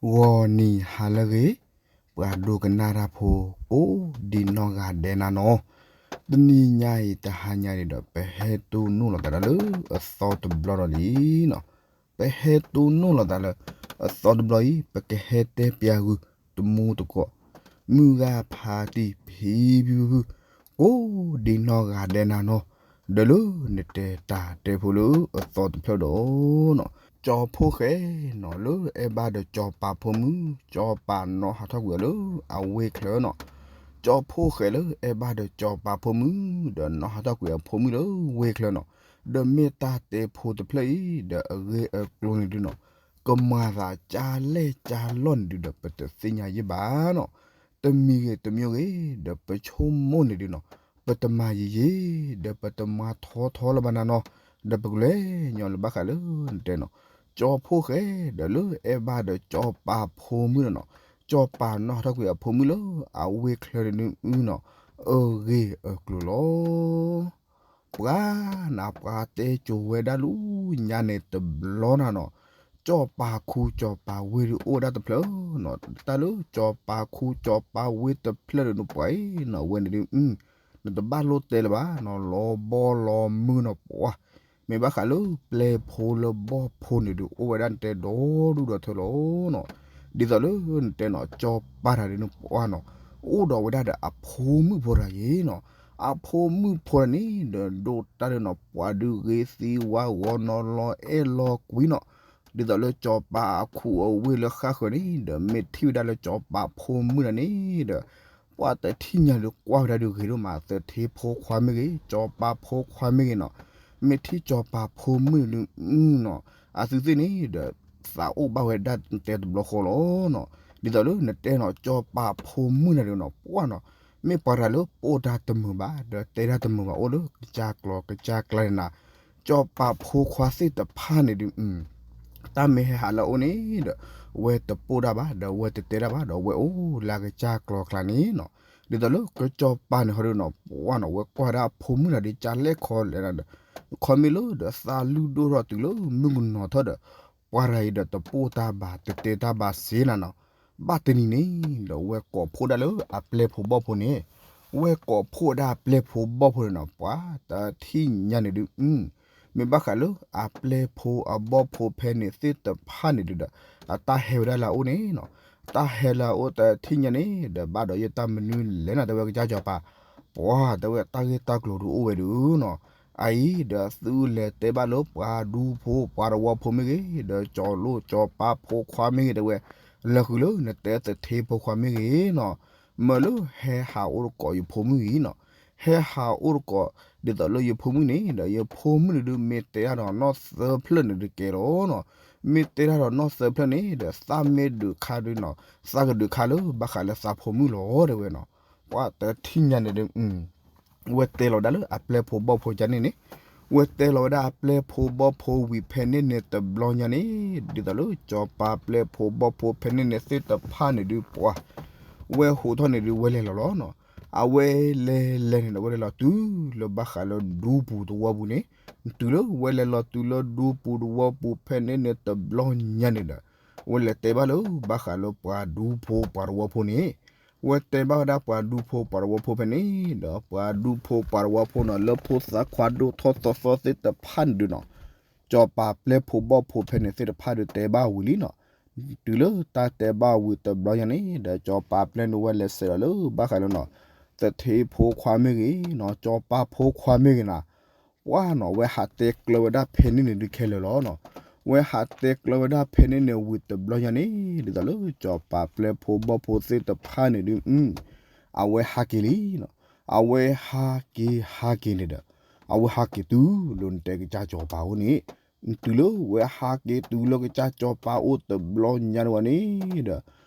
ဂီၤနံၤဟါလၢအဂ့ၤ, ပှၤဒိကနၣ်တၢ်ဖိ ကိးဒံနီၢ်ဂၤဒဲးနၤနီၤ, တနံၤညါအံၤတဟါညါန့ၣ်ဒီး ပဟဲတိၢ်နီၣ်လီၤသးဒၣ်လၢအသီတဘျီဒီးလံနီၤ, ပဟဲတိၢ်နီၣ်လီၤသးလၢအသီတဘျီအံၤ ပကဟဲတဲပျးဂုာ်တမူတကိး မုၢ်ဂၤဖးတံၢ်ဖံဖုဖု ကိးဒံနီၢ်ဂၤဒဲးနၤနီၤ, ဒီးလၢနတဲတၢ်တဲဖိလၢအသီတဖျၢၣ်ဒီးနီၤ, ကၠီဖှိၣ်ဃဲနီၤ လၢအဲၣ်ဘၣ်ဒီးကၠီပၤဖိမုၣ်, ကၠီပၤနီၣ်ဟးထီၣ်ကွံာ်အီၤလၢအဝ့ၢ်ချၢနီၤ, ကၠီဖှိၣ်ဃဲလၢအဲၣ်ဘၣ်ဒီးကၠီပၤဖိမုၣ် ဒီးနီၣ်ဟးထီၣ်ကွံာ်အဖိမုၣ်လၢဝ့ၢ်ချၢနီၤ, ဒီးမ့ၢ်တၢ်တဲဖိတဖျၢၣ်အံၤ ဒီးအဂ့ၢ်အကျိၤန့ၣ်ဒုနီၤ, ကမၤသးကၢ်လဲၢ်ကၢ်လီၢ်န့ၣ်ဒုဒီး ပတသ့ၣ်ညါယံၣ်ဘၣ်နီၤ, တမံၤဂ့ၤတမံၤဂ့ၤ ဒီးပဆိကမိၣ်န့ၣ်ဒုနီၤ, ပတမၤယံာ်ယံာ် ဒီးပတမၤထီထီလၢၤဘၣ်နၤနီၤ, ဒီးပကလဲၤညီလၢဘၣ်ဃးလၢနတဲနီၤ, ကၠီဖှိၣ်ဃဲဒီးလၢအဲၣ်ဘၣ်ဒီးကၠီပၤဖိမုၣ်နီၤ, ကၠီပၤနီၣ်ဟးထီၣ်ကွံာ်အဖိမုၣ်လၢအဝ့ၢ်ချၢန့ၣ်ဒုနီၤ, အဂ့ၢ်အကျိၤလီၤ. ပှၤနၤ ပှၤတဲကိၤဝဲဒၣ်လၢညါန့ၣ်တဘျီနၤနီၤ, ကၠီပၤခူကၠီပၤဝ့ၢ်ဒုအိၣ်ဝဲဒၣ်တဖျၢၣ်နီၤ, တၢ်လၢကၠီပၤခူကၠီပၤဝ့ၢ်တဖျၢၣ်ဒီးနပှၤအံၤနီၤ ဝဲန့ၣ်ဒု နတဘၣ်လိၣ်တဲလၢၤဘၣ်နီၤ, လီၤဘီလီၤမုၢ်နီၤပှၤ, မ့ၢ်ဘၣ်ဃးလၢပျဲဖိလၢဘီၣ်ဖိန့ၣ်ဒု အိၣ်ဝဲဒၣ်နတဲဒီဒူၣ်ဒီထၢလီၤနီၤ, ဒ်သိးလၢနတဲနီၤ ကၠီပၤတၢ်ဒုနပှၤနီၤ, အိၣ်ဒီးဝဲဒၣ်ဒီးအဖိမုၣ်ဖိတဂၤအံၤနီၤ, အဖိမုၣ်ဖိတဂၤန့ၣ်ဒီး ဒိၣ်တၢ်ဒုနီၤ ပှၤဒုးဂ့ၤသံဝါဂီၤနီၤ လီၤအဲၣ်လီၤကွံနီၤ, ဒ်သိးလၢကၠီပၤအခူအဝ့ၢ်လၢဃၣ်ဃၢၤန့ၣ်ဒီး မ့ၢ်ထံၣ်ဝဲဒၣ်လၢကၠီပၤဖိမုၣ်တဂၤန့ၣ်ဒီး ပှၤတထံၣ်ညါဒုးကွၢ်ဝဲဒၣ်ဒုးဂ့ၤဒိၣ်မး သထ့ဖိခွါမ့ၢ်ဂ့ၤ ကၠီပၤဖိခွါမ့ၢ်ဂ့ၤနီၤ, မ့ၢ်ထံၣ်ကၠီပၤဖိမုၣ်ဒုနီၤ, အသုသ့ၣ်န့ၣ်ဒီး သးအိၣ်ဘၣ်ဝဲဒၣ်နတဲတဘျီဃီလီၤနီၤ, ဒ်သိးလၢနတဲနီၤ ကၠီပၤဖိမုၣ်တဂၤဒုနီၤ ပှၤနီၤ, မ့ၢ်ပှၤတဂၤလၢပိာ်တၢ်တမုာ်ဘၣ် ဒီးတဲတၢ်တမုာ်ဘၣ် အိၣ်လၢကစၢ်ကျီၤကစၢ်ကျါန့ၣ်နၤ, ကၠီပၤဖိခွါသ့ၣ်တဖၣ်န့ၣ်ဒု တၢ်မ့ၢ်ဟဲဟးလၢအအိၣ်န့ၣ်ဒီး ဝဲတပိာ်တၢ်ဘၣ် ဒီးဝဲတတဲတၢ်ဘၣ် ဒီးဝဲအိၣ်လၢကစၢ်ကျီၤကျါန့ၣ်နီၤ, ဒ်သိးလၢကၠီပၤန့ၣ်ဟီဒုနီၤ ပှၤနီၤ ဝဲကွၢ်ဒၣ်အဖိမုၣ်တဂၤဒုး ကၢ်လဲၢ်ခီလဲၣ်နၤဒီး ခီမ့ၢ်လၢဒီးသးလုၢ်ဒိၣ်ထီၣ်တုၤလၢမုၢ်ကနီၤထီၣ်ဒီး ပှၤတဂၤအံၤဒီးတပိာ်တၢ်ဘၣ် တတဲတၢ်ဘၣ်စ့နၤနီၤ, ဘၣ်တနံၤန့ၣ်ဒီး ဝဲကိးဖှိၣ်ဒၣ်လၢအပျဲၢ်ဖိဘီၣ်ဖိန့ၣ်, ဝဲကိးဖှိၣ်ဒၣ်အပျဲၢ်ဖိဘီၣ်ဖိန့ၣ်နီၤ ပှၤတထံၣ်ညါန့ၣ်ဒု မ့ၢ်ဘၣ်ဃးလၢအပျဲၢ်ဖိအဘီၣ်ဖိဖဲန့ၣ်သ့ၣ်တဖၣ်န့ၣ်ဒုဒီး အတၢ်ဟဲဝဲဒၣ်လၢအအိၣ်န့ၣ်နီၤ, တၢ်ဟဲလၢအအိၣ်တထံၣ်ညါန့ၣ်ဒီး ဘၣ်ဒီးယတၢ်မနုၤလဲၣ်နၤ တဲဝဲကစၢ်ကၠီၤပၤ, ပှၤတဲဝဲတၢ်ဂ့ၢ်တၢ်ကျိၤဒုအိၣ်ဝဲဒုနီၤ, အအံၤဒီးသုလဲၤတဲဘၣ်လၢပှၤဒူဖိပှၤတဝီဖိမ့ၢ်ဂ့ၤ ဒီးကၠီၤလိၣ်ကၠီၤပၤဖိခွါမ့ၢ်ဂ့ၤ တဲဝဲ လဲၤဃုာ်လၢနတဲသထ့ဖိခွါမ့ၢ်ဂ့ၤနီၤ, မၢလၢဟဲဟးအိၣ်တကိးယဖိမုၣ်အံၤနီၤ, ဟဲဟးအိၣ်တကိး ဒ်သိးလၢယဖိမုၣ်န့ၣ်ဒီး ယဖိမုၣ်န့ၣ်ဒုးမ့ၢ်တဲတၢ်ဒီးနီၢ်သၢဖျၢၣ်န့ၣ်ဒုးကဲလီၤနီၤ, မ့ၢ်တဲတၢ်ဒီးနီၢ်သၢဖျၢၣ်န့ၣ်ဒီး သးမ့ၢ်ဒုးခါဒုးနီၤ, သးကဒုးခါလၢဘၣ်ဃးလၢသးဖိမုၣ်လီၤ တဲဝဲနီၤ, ပှၤတထံၣ်ညါန့ၣ်ဒုး ဝဲတဲလီၤဝဲဒၣ်လၢအပျဲၢ်ဖိဘီၣ်ဖိကန့ၣ်န့ၣ်, ဝဲတဲလီၤဝဲဒၣ်အပျဲၢ်ဖိဘီၣ်ဖိဝံၤဖဲန့ၣ်န့ၣ်တဘျီညါန့ၣ်, ဒ်သိးလၢကၠီၤပၤပျဲၢ်ဖိဘီၣ်ဖိဖဲန့ၣ်န့ၣ်သ့ၣ်တဖၣ်န့ၣ်ဒုးပှၤ ဝဲဟိးထီၣ်န့ၣ်ဒုးဝဲလဲၤလီၤလီၤနီၤ, အဝဲလဲၤလဲၤန့ၣ်ဒီး ဝဲလဲၤလီၤတုၤလၢဘၣ်ဃးလၢဒူပူၤတဝီပူၤန့ၣ်, တုၤလၢဝဲလဲၤလီၤတုၤလၢဒူပူၤတဝီပူၤဖဲန့ၣ်န့ၣ်တဘျီညါန့ၣ်ဒီး, ဝဲလဲၤတဲဘၣ်လၢဘၣ်ဃးလၢပှၤဒူဖိပှၤတဝီဖိန့ၣ် ဝဲတဲဘၣ်ဝဲဒၣ်ပှၤဒူဖိပှၤတဝီဖိဖဲန့ၣ်ဒီး ပှၤဒူဖိပှၤတဝီဖိနီၤ လၢဖိသၣ်ခွါဒိၣ်ထီၣ်သီသီသ့ၣ်တဖၣ်န့ၣ်ဒုးနီၤ, ကၠီၤပၤပျဲၢ်ဖိဘီၣ်ဖိဖဲန့ၣ်သ့ၣ်တဖၣ်ဒုးတဲဘၣ်ဝံၤလံနီၤ, တုၤလၢတၢ်တဲဘၣ်ဝံၤတဘျီညါန့ၣ်ဒီး ကၠီၤပၤပျဲၢ်န့ၣ်ဝဲလဲၤစဲးလီၤလၢဘၣ်ဃးလၢနီၤ, သထ့ဖိခွါမ့ၢ်ဂ့ၤနီၤ ကၠီၤပၤဖိခွါမ့ၢ်ဂ့ၤနီၤ ပှၤနီၤ ဝဲဟးတဲကျၢၤဝဲဒၣ်ဖဲန့ၣ်န့ၣ်ဒုးခဲလၢာ်လီၤနီၤ, ဝဲဟးတဲကျၢၤဝဲဒၣ်ဖဲန့ၣ်န့ၣ်ဝံၤတဘျီညါန့ၣ် ဒ်သိးလၢကၠီၤပၤပျဲၢ်ဖိဘီၣ်ဖိသ့ၣ်တဖၣ်န့ၣ်ဒုး အဝဲဟးက့ၤလံနီၤ, အဝဲဟးက့ၤဟးက့ၤန့ၣ်ဒီး အဝဲဟးက့ၤတုၤလၢနတဲကစၢ်ကၠီၤပၤအအိၣ်န့ၣ်, တုၤလၢဝဲဟးက့ၤတုၤလၢကစၢ်ကၠီၤပၤအိၣ်တဘျီညါန့ၣ်ဝဲန့ၣ်ဒီး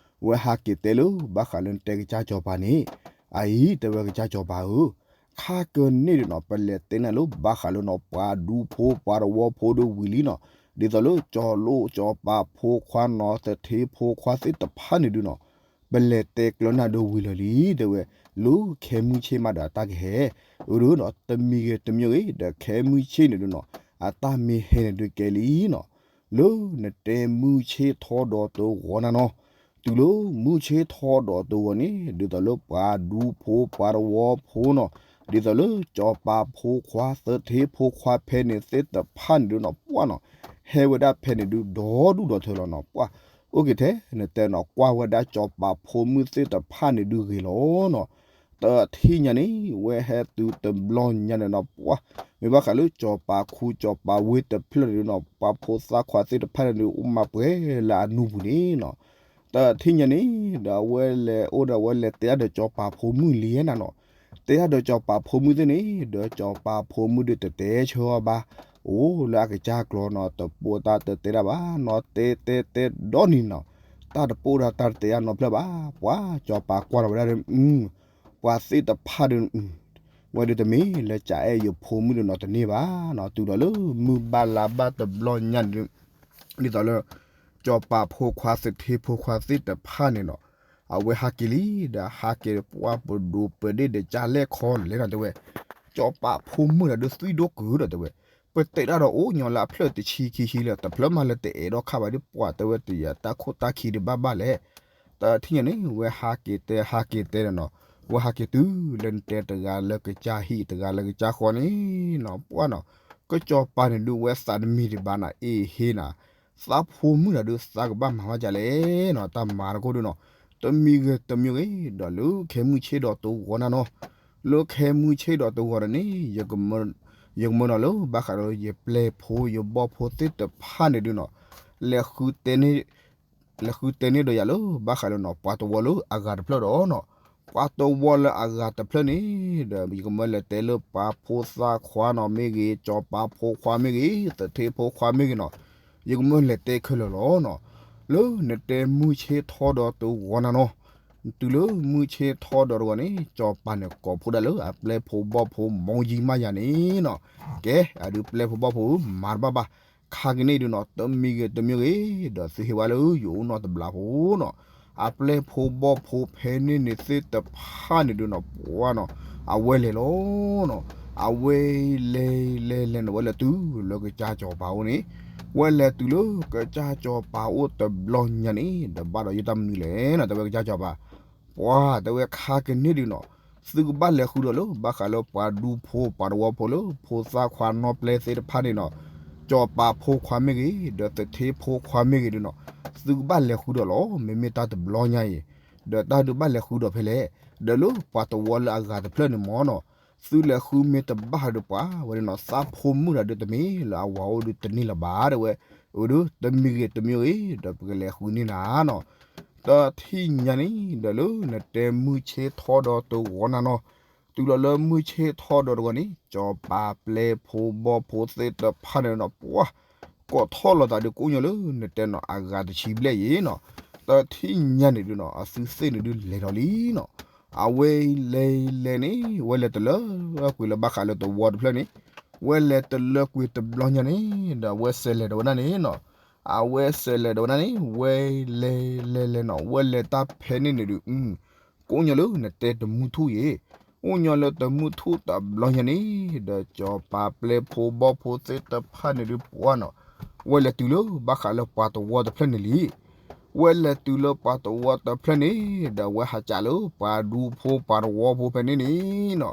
ဝဲဟးက့ၤတဲလၢဘၣ်ဃးလၢနတဲကစၢ်ကၠီၤပၤန့ၣ်, အအံၤတဲဝဲကစၢ်ကၠီၤပၤဧၢ, ခါကန့ၣ်ဒုးနီၤ ပလဲၤတဲနၤလၢဘၣ်ဃးလၢနီၤ ပှၤဒူဖိပှၤတဝီဖိဒုးဝံၤလံနီၤ, ဒ်သိးလၢကၠီၤလိၣ်ကၠီၤပၤဖိခွါနီၤ သထ့ဖိခွါသ့ၣ်တဖၣ်န့ၣ်ဒုးနီၤ ပလဲၤတဲကျၢၤနၤဒုးဝံၤလၢာ်လံ တဲဝဲ, လၢခဲမုၢ်ဆ့ၣ်မးဒီးအတၢ်ကဟဲ, အဒုးနီၤ တမံၤဂ့ၤတမံၤဂ့ၤ ဒီးခဲမုၢ်ဆ့ၣ်န့ၣ်ဒုးနီၤ အတၢ်မ့ၢ်ဟဲန့ၣ်ဒုးကဲလံနီၤ, လၢနတဲမုၢ်ဆ့ၣ်ထီဒီးတဂီၤနၤနီၤ, တုၤလၢမုၢ်ဆ့ၣ်ထီဒီးတဂီၤန့ၣ် ဒ်သိးလၢပှၤဒူဖိပှၤတဝီဖိနီၤ, ဒ်သိးလၢစီၤပၤဖိခွါ သထ့ဖိခွါဖဲန့ၣ်သ့ၣ်တဖၣ်န့ၣ်ဒုနီၤ ပှၢ်နီၤ, ဟဲဝဲဒၣ်ဖဲန့ၣ်ဒုဒီဒူၣ်ဒီထၢလီၤနီၤ ပှၢ်. အိၣ်က့ၤထဲ နတဲနီၤ ကွၢ်ဝဲဒၣ်စီၤပၤဖိမုၣ်သ့ၣ်တဖၣ်န့ၣ်ဒုဂ့ၤလီၤနီၤ. တထံၣ်ညါန့ၣ် ဝဲဟဲတုၤတဘျီညါန့ၣ်နီၤ ပှၢ်, မ့ၢ်ဘၣ်ဃးလၢစီၤပၤခူစီၤပၤဝ့ၢ်တဖျၢၣ်န့ၣ်ဒုနီၤ ပှၤဖိသၣ်ခွါသ့ၣ်တဖၣ်န့ၣ်ဒု အိၣ်မးပှဲၤလၢအနူပူၤန့ၣ်နီၤ. တထံၣ်ညါန့ၣ် ဒီးအဝဲလဲၤအိၣ်ဒီးအဝဲလဲၤတဲဒၣ်ဒီးစီၤပၤဖိမုၣ်လံနၤနီၤ. တဲဒၣ်ဒီးစီၤပၤဖိမုၣ်သ့ၣ်န့ၣ် ဒီးစီၤပၤဖိမုၣ်ဒုတတဲဆၢအီၤဘၣ်, အိၣ်လၢအကစၢ်ကျိာ်နီၤ တပိာ်တၢ်တတဲတၢ်ဘၣ်နီၤ တဲတဲတဲဒီနံၤနီၤ, တၢ်တပိာ်ဒီးတၢ်တတဲအနီတဖျၢၣ်ဘၣ်, ပှၢ်စီၤပၤကွၢ်လီၤဝဲဒၣ်ဒီး ပှၤသ့ၣ်တဖၣ်ဒီး ဝဲဒုတမ့ၢ်လၢကအဲၣ်ယဖိမုၣ်ဒီးနီၤတန့ၢ်ဘၣ်နီၤ. တုၤဒီးလၢမုၢ်ဘၣ်လါဘၣ်တဘျီညါန့ၣ်ဒု ဒ်သိးလၢ စီၤပၤဖိခွါ သထ့ဖိခွါသ့ၣ်တဖၣ်န့ၣ်နီၤ အဝဲဟးက့ၤလံ, ဒီးဟးက့ၤပှၢ်ပဒိးပဒ့ၣ်ဒီးကၢ်လဲၣ်ခီလဲၣ်နီၤ တဲဝဲ, စီၤပၤဖိမုၣ်ဒီးဒုသွံၣ်ဒိၣ်ကုၤဒီးတဲဝဲ, ပတဲဒၣ်ဒီးအိၣ်ညီလၢအဖျၢၣ်တဆံခံဆံလၢ တဖျၢၣ်မးလၢတအဲၣ်ဒိးခးဘၣ်ဒ်ပှၤတဲဝဲတယၤတၢ်ခိၣ်တၢ်ခံဒုးဘၣ်ဘၣ်လဲၣ်. တထံၣ်ညါန့ၣ် ဝဲဟးက့ၤတဲဟးက့ၤတဲဒီးနီၤ, ဝဲဟးက့ၤတုၤလၢနတဲတဂၤလၢကစၢ်ဟံၣ်တဂၤလၢကစၢ်ဃီန့ၣ်နီၤ ပှၢ်နီၤ, ကစီၤပၤန့ၣ်ဒုးဝဲသးတမံၤဒံးဘၣ်နၤ အ့ဟ့နၤ သးဖိမုၣ်တဂၤဒုးသးကဘၣ်မၤဘၣ်ဒ်လဲၣ်နီၤ တၢ်မၤတခိၣ်ဒုးနီၤ, တမံၤဂ့ၤတမံၤဂ့ၤ ဒီးလၢခဲမုၢ်ဆ့ၣ်ဒီးတဂီၤနၤနီၤ, လၢခဲမုၢ်ဆ့ၣ်ဒီးတဂီၤဒီးန့ၣ် ယကမၢနီၤလၢ ဘၣ်ဃးဒီးယပျဲၢ်ဖိယဘီၣ်ဖိသ့ၣ်တဖၣ်န့ၣ်ဒုးနီၤ, လဲၤဃုတဲန့ၢ် လဲၤဃုတဲန့ၢ်ဒီးယၤလၢ ဘၣ်ဃးလၢနီၤ ပှၤတဝီလၢအဂၤတဖျၢၣ်ဒီးနီၤ, ပှၤတဝီလၢအဂၤတဖျၢၣ်န့ၣ် ဒီးယကမၢလဲၤတဲလၢပှၤဖိသၣ်ခွါနီၤမ့ၢ်ဂ့ၤ, စီၤပၤဖိခွါမ့ၢ်ဂ့ၤ, သထ့ဖိခွါမ့ၢ်ဂ့ၤနီၤ, ယကမၢလဲၤတဲခဲလၢာ်လီၤနီၤ. လၢနတဲမုၢ်ဆ့ၣ်ထီဒီးတဂီၤနၤနီၤ, တုၤလၢမုၢ်ဆ့ၣ်ထီဒီးတဂီၤန့ၣ် စီၤပၤန့ၣ်ကိးဖှိၣ်ဒၣ်လၢအပျဲၢ်ဖိဘီၣ်ဖိမီယံမးယၤန့ၣ်နီၤ, ကဲ အဒုးပျဲၢ်ဖိဘီၣ်ဖိဧၢ မၤတဘၣ်ဘၣ်, ခါကန့ၣ်ဒုးနီၤ တမံၤဂ့ၤတမံၤဂ့ၤ ဒီးသုဟ့ၣ်ဝဲလၢယအိၣ်နီတဘျီဖိနီၤ, အပျဲၢ်ဖိဘီၣ်ဖိဖဲန့ၣ်န့ၣ်သ့ၣ်တဖၣ်န့ၣ်ဒုးနီၤ ပှၢ်နီၤ, အဝဲလဲၤလီၤနီၤ, အဝဲလဲၤလဲၤလဲၤနီၤ ဝဲလဲၤတုၤလၢကစၢ်စီၤပၤအိၣ်န့ၣ်, ဝဲလဲၤတုၤလၢကစၢ်စီၤပၤအိၣ်တဘျီညါန့ၣ် ဒီးဘၣ်ဒီးယတၢ်မနုၤလဲၣ်နီၤ တဲဝဲကစၢ်စီၤပၤ ပှၤတဲဝဲခါကန့ၣ်ဒုးနီၤ, သုကဘၣ်လဲၤဃုဒီးလၢ ဘၣ်ဃးလၢပှၤဒူဖိပှၤတဝီဖိလၢ ဖိသၣ်ခွါနီၢ်ပျဲသ့ၣ်တဖၣ်န့ၣ်နီၤ, စီၤပၤဖိခွါမ့ၢ်ဂ့ၤ ဒီးသထ့ဖိခွါမ့ၢ်ဂ့ၤဒုးနီၤ, သုကဘၣ်လဲၤဃုဒီးလီၤ မ့မ့ၢ်တၢ်တဘျီညါအံၤ, ဒီးတၢ်ဒုးဘၣ်လဲၤဃုဒီးဖဲလဲၣ်, ဒီးလၢပှၤတဝီလၢအဂၤတဖျၢၣ်န့ၣ်မ့ၢ်နီၤ, သုလဲၤဃုမ့ၢ်တဘၣ်ဒီးပှၤဝဲဒၣ်နီၤ သးဖိမုၣ်တဂၤဒုးတမ့ၢ်လၢအဝၤအိၣ်ဒုးတန့ၢ်လၢၤဘၣ် တဲဝဲ, အိၣ်ဒုး တမံၤဂ့ၤတမံၤဂ့ၤ ဒီးပကလဲၤဃုန့ၢ်နၤနီၤ တထံၣ်ညါန့ၣ် ဒီးလၢနတဲမုၢ်ဆ့ၣ်ထီဒီးတဂီၤနၤနီၤ, တုၤလီၤလၢမုၢ်ဆ့ၣ်ထီဒီးတဂီၤန့ၣ် စီၤပၤပျဲၢ်ဖိဘီၣ်ဖိသ့ၣ်တဖၣ်န့ၣ်နီၤ ပှၤ ကိးထီၣ်လီၤသးဒုးကိးညီလၢနတဲနီၤ အဂၤတဆံဘျဲၣ်ယံၤနီၤ, တထံၣ်ညါန့ၣ်ဒုးနီၤ အသုသ့ၣ်န့ၣ်ဒုးလဲၤလီၤလံနီၤ, အဝဲလဲၤလဲၤန့ၣ် ဝဲလဲၤတလၢကွံာ်လၢဘၣ်ဃးလၢတဝီတဖျၢၣ်န့ၣ်, ဝဲလဲၤတလၢကွံာ်တဘျီညါန့ၣ် ဒီးအဝဲစဲးလဲၤဒီးဝဲဒၣ်န့ၣ်နီၤ, အဝဲစဲးလဲၤဒီးဝဲဒၣ်န့ၣ် ဝဲလဲၤလဲၤလဲၤနီၤ ဝဲလဲၤတၢ်ဖဲန့ၣ်န့ၣ်ဒုး ကိးညီလၢနတဲတမုၢ်ထူၣ်ယံၤ, အိၣ်ညီလၢတမုၢ်ထူၣ်တဘျီညါန့ၣ် ဒီးစီၤပၤပျဲၢ်ဖိဘီၣ်ဖိသ့ၣ်တဖၣ်န့ၣ်ဒုးပှၤနီၤ, ဝဲလဲၤတုၤလၢဘၣ်ဃးလၢပှၤတဝီတဖျၢၣ်န့ၣ်လံ, ဝဲလဲၤတုၤလၢပှၤတဝီတဖျၢၣ်န့ၣ် ဒီးဝဲဟးကးလၢပှၤဒူဖိပှၤတဝီဖိဖဲန့ၣ်န့ၣ်နီၤ,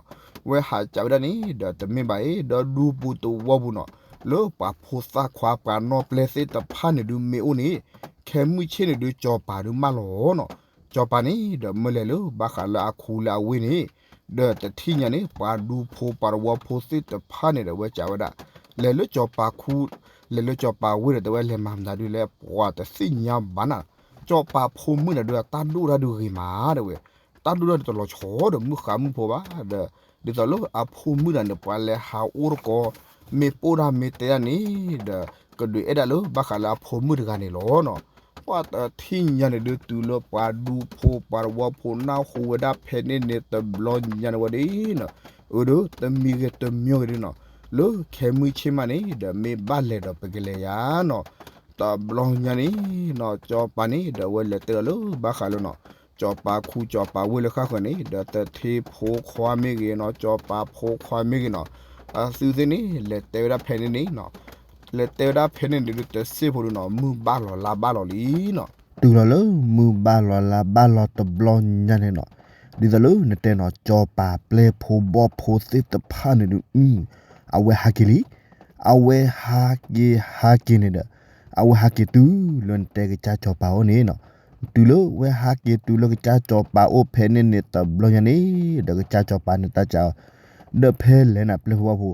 ဝဲဟးကးဝဲဒၣ်န့ၣ် ဒီးတမ့ၢ်ဘၣ်အံၤ ဒီးဒူပူၤတဝီပူၤနီၤ, လၢပှၤဖိသၣ်ခွါပှၤနီၢ်ပျဲသ့ၣ်တဖၣ်န့ၣ်ဒုးမ့ၢ်အိၣ်န့ၣ်, ခဲမုၢ်ဆ့ၣ်န့ၣ်ဒုး စီၤပၤဒုးမၢလီၤနီၤ, စီၤပၤန့ၣ် ဒီးမၢလဲၤလၢဘၣ်ဃးလၢအခူလၢအဝ့ၢ်န့ၣ်, ဒီးတထံၣ်ညါန့ၣ် ပှၤဒူဖိပှၤတဝီဖိသ့ၣ်တဖၣ်န့ၣ်ဒီး ဝဲကးဝဲဒၣ်, လဲၤလၢစီၤပၤခူ, လဲၤလၢစီၤပၤဝ့ၢ်ဒီးတဲဝဲလဲၤမၤမတၤဒုးလဲၣ် ပှၤတသ့ၣ်ညါဘၣ်နၤ, စီၤပၤဖိမုၣ်တဂၤဒုးတၢ်ဒိၣ်တၢ်ဒုးဂ့ၤမးတဲဝဲ, တၢ်ဒိၣ်တၢ်ဒုးတလီၤဆီဒီးမုၣ်ဃါမုၣ်ဖိဘၣ်, ဒီး ဒ်သိးလၢအဖိမုၣ်တဂၤန့ၣ် ပှၤလဲၤဟးအိၣ်တကိး, မ့ၢ်ပိၢ်တၢ်မ့ၢ်တဲတၢ်န့ၣ်, ဒီးကဒုးအဲၣ်ဒၣ်လၢဘၣ်ဃးလၢအဖိမုၣ်တဂၤန့ၣ်လီၤနီၤ, ပှၤတထံၣ်ညါန့ၣ်ဒုးတုၤလၢပှၤဒူဖိပှၤတဝီဖိနၢ်ဟူဝဲဒၣ်ဖဲန့ၣ်န့ၣ်တဘျီညါန့ၣ်ဝဲဒၣ်နီၤ, အၢ ဒီးတမံၤဂ့ၤတမံၤဂ့ၤဒုးနီၤ, လၢခဲမုၢ်ဆ့ၣ်မးန့ၣ် ဒီးမ့ၢ်ဘၣ်လဲၤဒီးပကလဲၤယၤနီၤ, တဘျီညါန့ၣ်နီၤ စီၤပၤန့ၣ် ဒီးအဝဲလဲၤတဲဒီးလၢဘၣ်ဃးလၢနီၤ, စီၤပၤခူစီၤပၤဝ့ၢ်လၢဃၣ်ဃၢၤန့ၣ် ဒီးသထ့ဖိခွါမ့ၢ်ဂ့ၤနီၤ စီၤပၤဖိခွါမ့ၢ်ဂ့ၤနီၤ, အသုသ့ၣ်န့ၣ် လဲၤတဲဝဲဒၣ်ဖဲန့ၣ်န့ၣ်နီၤ, လဲၤတဲဝဲဒၣ်ဖဲန့ၣ်န့ၣ်ဒုးတစ့ၢ်ဖိဒုးနီၤ မုၢ်ဘၣ်လီၤလါဘၣ်လီၤလံနီၤ တုၤလီၤလၢမုၢ်ဘၣ်လီၤလါဘၣ်လီၤတဘျီညါန့ၣ်နီၤ, ဒ်သိးလၢနတဲနီၤ စီၤပၤပျဲၢ်ဖိဘီၣ်ဖိသ့ၣ်တဖၣ်န့ၣ်ဒုး အဝဲဟးက့ၤလံ. အဝဲဟးက့ၤဟးက့ၤန့ၣ်ဒီး အဝဲဟးက့ၤတုၤလၢနတဲကစၢ်စီၤပၤအိၣ်န့ၣ်နီၤ. တုၤလၢဝဲဟးက့ၤတုၤလၢကစၢ်စီၤပၤအိၣ်ဖဲန့ၣ်န့ၣ် တဘျီညါန့ၣ် ဒီးကစၢ်စီၤပၤန့ၣ်တၢ်စံးအီၤ, ဒီးဖဲလဲၣ်နၤပျဲၢ်ဖိဘီၣ်ဖိ,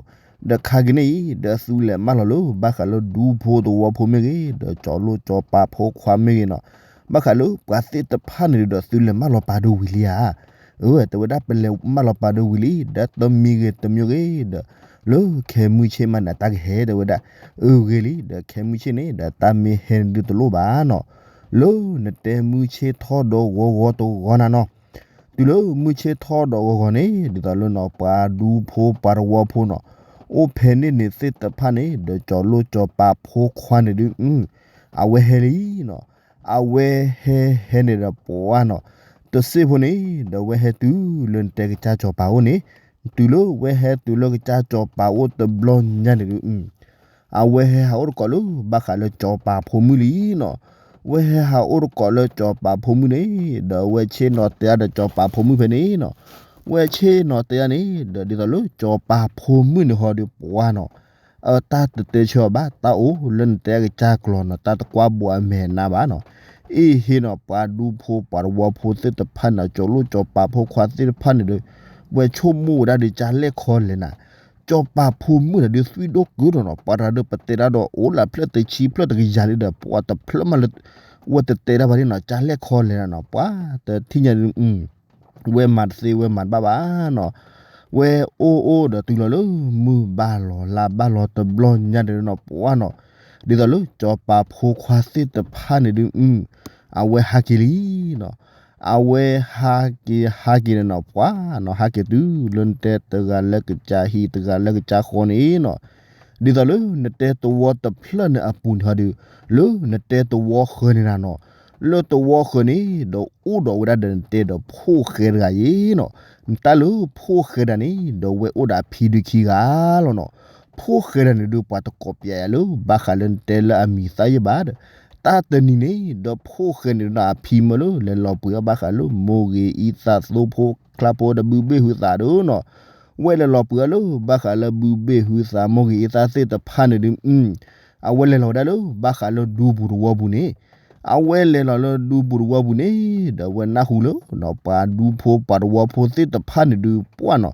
ဒီးခါက့ၤန့ၣ်အံၤ ဒီးသုလဲၤမၢလီၤလၢ ဘၣ်ဃးလၢဒူဖိသဝီဖိမ့ၢ်ဂ့ၤ, ဒီးစီၤလိၣ်စီၤပၤဖိခွါမ့ၢ်ဂ့ၤနီၤ, ဘၣ်ဃးလၢပှၤသ့ၣ်တဖၣ်န့ၣ်ဒီး သုလဲၤမၢလီၤပာ်ဒိဝံၤလံဧါ. အၢ တဲဝဲဒၣ် ပလဲၤမၢလီၤပာ်ဒိဝံၤလံ ဒီးတမံၤဂ့ၤတမံၤဂ့ၤဒီး လၢခဲမုၢ်ဆ့ၣ်မးန့ၣ် တၢ်ကဟဲ တဲဝဲဒၣ်. အၢ ဂ့ၤလံ ဒီးခဲမုၢ်ဆ့ၣ်န့ၣ် ဒီးတၢ်မ့ၢ်ဟဲန့ၣ်ဒုးတလိၣ်ဘၣ်နီၤ. လၢနတဲမုၢ်ဆ့ၣ်ထီၣ်ဒီးဂီၤဂီၤတဂီၤနၤနီၤ. တုၤလၢမုၢ်ဆ့ၣ်ထီၣ်ဒီးဂီၤဂီၤန့ၣ် ဒ်သိးလၢနီၤ ပှၤဒူဖိပှၤသဝီဖိနီၤ အိၣ်ဖဲန့ၣ်န့ၣ်သ့ၣ်တဖၣ်န့ၣ် ဒီးစီၤလိၣ်စီၤပၤဖိခွါန့ၣ်ဒုး အဝဲဟဲလံနီၤ. အဝဲဟဲဟဲန့ၣ်ဒီးပှၤနီၤ တစ့ၢ်ဖိန့ၣ် ဒီးဝဲဟဲတုၤလၢနတဲကစၢ်စီၤပၤအိၣ်န့ၣ်, တုၤလၢဝဲဟဲတုၤလၢကစၢ်စီၤပၤအိၣ်တဘျီညါန့ၣ်ဒုး အဝဲဟဲဟးအိၣ်တကိးလၢဘၣ်ဃးလၢစီၤပၤဖိမုၣ်လံနီၤ. ဝဲဟဲဟးအိၣ်တကိးလၢစီၤပၤဖိမုၣ်န့ၣ် ဒီးဝဲဆ့ၣ်နီၤတဲအါဒီးစီၤပၤဖိမုၣ်ဖဲန့ၣ်နီၤ. ဝဲဆ့ၣ်နီၤတဲအါန့ၣ် ဒီးဒ်သိးလၢစီၤပၤဖိမုၣ်န့ၣ်ဟီဒုးပှၤနီၤ အတၢ်တတဲဆၢအီၤဘၣ် တၢ်အိၣ်လၢနတဲအကစၢ်ကျိာ်နီၤ တၢ်တကွၢ်ဘိးအမဲာ်နါဘၣ်နီၤ. အ့ၣ်ဟ့နီၤ ပှၤဒူဖိပှၤသဝီဖိသ့ၣ်တဖၣ်န့ၣ် စီၤလိၣ်စီၤပၤဖိခွါသ့ၣ်တဖၣ်န့ၣ်ဒီး ဝဲဆိကမိၣ်ဝဲဒၣ်ဒီး ကၢ်လဲၣ်ခီလဲၣ်နၤ, စီၤပၤဖိမုၣ်န့ၣ်ဒုးသွံၣ်ဒိၣ်ကုၢ်ထီၣ်နီၤ ပှၤတဂၤဒီးပတဲတၢ်ဒီးအိၣ်လၢဖျၢၣ်တဆံဖျၢၣ်တကယၤလံဒီး ပှၤတဖျၢၣ်မးလၢ ဝဲတတဲတၢ်ဘၣ်န့ၣ်နီၤ ကၢ်လဲၣ်ခီလဲၣ်နၤနီၤ ပှၤတထံၣ်ညါဒုး ဝဲမၤတသ့ဝဲမၤတဘၣ်ဘၣ်နီၤ. ဝဲအိၣ်အိၣ်ဒီးတုၤလီၤလၢ မုၢ်ဘၣ်လီၤလါဘၣ်လီၤတဘျီညါဒီးနီၤ ပှၤနီၤ, ဒ်သိးလၢစီၤပၤဖိခွါသ့ၣ်တဖၣ်န့ၣ်ဒုး အဝဲဟးက့ၤလံနီၤ. အဝဲဟးက့ၤဟးက့ၤန့ၣ်နီၤ ပှၤနီၤ ဟးက့ၤတုၤလၢနတဲတဂၤလၢကစၢ်ဟံၣ်တဂၤလၢကစၢ်ဃီန့ၣ်နီၤ. ဒ်သိးလၢနတဲသဝီတဖျၢၣ်န့ၣ်အပူၤန့ၣ်ဟီဒုး လၢနတဲသဝီဃၢၤန့ၣ်နၤနီၤ, လၢသဝီဃၢၤန့ၣ် ဒီးအိၣ်ဒီးဝဲဒၣ်ဒီးနတဲဒီးဖိၣ်ဃဲတဂၤအံၤနီၤ. နတၢ်လၢဖိၣ်ဃဲတဂၤန့ၣ် ဒီးဝဲအိၣ်ဒီးအဖံဒုးခံဂၤလီၤနီၤ. ဖိၣ်ဃဲတဂၤန့ၣ်ဒုး ပှၤတကိးပျးယၤလၢ ဘၣ်ဃးလၢနတဲလၢအမံၤသၣ်ယဲၢ်ဘၣ်ဒီး တၢ်တနံၤန့ၣ် ဒီးဖိၣ်ဃဲန့ၣ်ဒီးအဖံမၢလၢ လဲၤလီၤပှ့ၤအီၣ်ဘၣ်ဃးလၢ မိၢ်ဂ့ၤအံသၣ်သိဖိကျါဖိဒီးဘုဘ့ၣ်ဟုသးဒုးနီၤ. ဝဲလဲၤလီၤပှ့ၤအီၣ်လၢ ဘၣ်ဃးလၢဘုဘ့ၣ်ဟုသးမိၢ်ဂ့ၤအံသၣ်သ့ၣ်တဖၣ်န့ၣ်ဒုး အဝဲလဲၤလီၤဝဲဒၣ်လၢ ဘၣ်ဃးလၢဒူပူၤသဝီပူၤန့ၣ်, အဝဲလဲၤလီၤလၢဒူပူၤသဝီပူၤန့ၣ် ဒီးအဝဲနၢ်ဟူလၢ ပှၤဒူဖိပှၤသဝီဖိသ့ၣ်တဖၣ်န့ၣ်ဒုးပှၤနီၤ,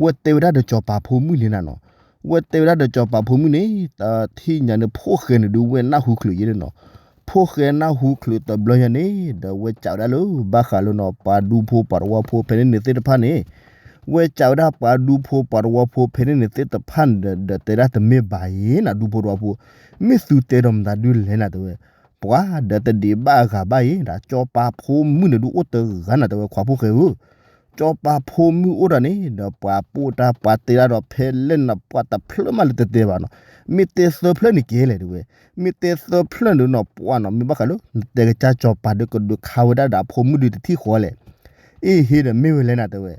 ဝဲတဲဝဲဒၣ်ဒီးစီၤပၤဖိမုၣ်န့ၣ်နၤနီၤ. ဝဲတဲဝဲဒၣ်ဒီးစီၤပၤဖိမုၣ်န့ၣ် တထံၣ်ညါန့ၣ် ဖိၣ်ဃဲန့ၣ်ဒုး ဝဲနၢ်ဟူချုးယဲန့ၣ်နီၤ. ဖိၣ်ဃဲနၢ်ဟူချုးတဘျီညါန့ၣ် ဒီးဝဲစံးဝဲဒၣ်လၢ ဘၣ်ဃးလၢနီၤ ပှၤဒူဖိပှၤသဝီဖိဖဲန့ၣ်န့ၣ်သ့ၣ်တဖၣ်န့ၣ်, ဝဲစံးဝဲဒၣ်ပှၤဒူဖိပှၤသဝီဖိဖဲန့ၣ်န့ၣ်သ့ၣ်တဖၣ်န့ၣ်ဒီး ဒီးတဲဒၣ်တမ့ၢ်ဘၣ်အံၤနၤ ဒူဖိသဝီဖိ, မ့ၢ်သုတဲဒီးမတၤဒုးလဲၣ်နၤတဲဝဲ, ပှၤဒီးတဒံးဘၣ်အဂၤဘၣ်အံၤ စီၤပၤဖိမုၣ်န့ၣ်ဒုးအိၣ်တဂၤနၤတဲဝဲ ခွါဖိၣ်ဃဲဧၢ စီၤပၤဖိမုၣ်အိၣ်တဂၤန့ၣ် ဒီးပှၤပိာ်တၢ်ပှၤတဲတၢ်ဒီးဖဲလဲၣ်နၤ ပှၤတဖျၢၣ်မးလၢတတဲဘၣ်နီၤ. မ့ၢ်တဲသၢဖျၢၣ်န့ၣ်ကဲလဲၣ်တဲဝဲ, မ့ၢ်တဲသၢဖျၢၣ်န့ၣ်နီၤ ပှၤနီၤ မ့ၢ်ဘၣ်ဃးလၢ နတဲကစၢ်စီၤပၤဒုးကဒုးခါဝဲဒၣ်ဒီးအဖိမုၣ်ဒုးတထံၣ်ဃီလဲၣ်. အ့ၣ်ဟ့ဒီးမ့ၢ်ဝဲလဲၣ်နၤတဲဝဲ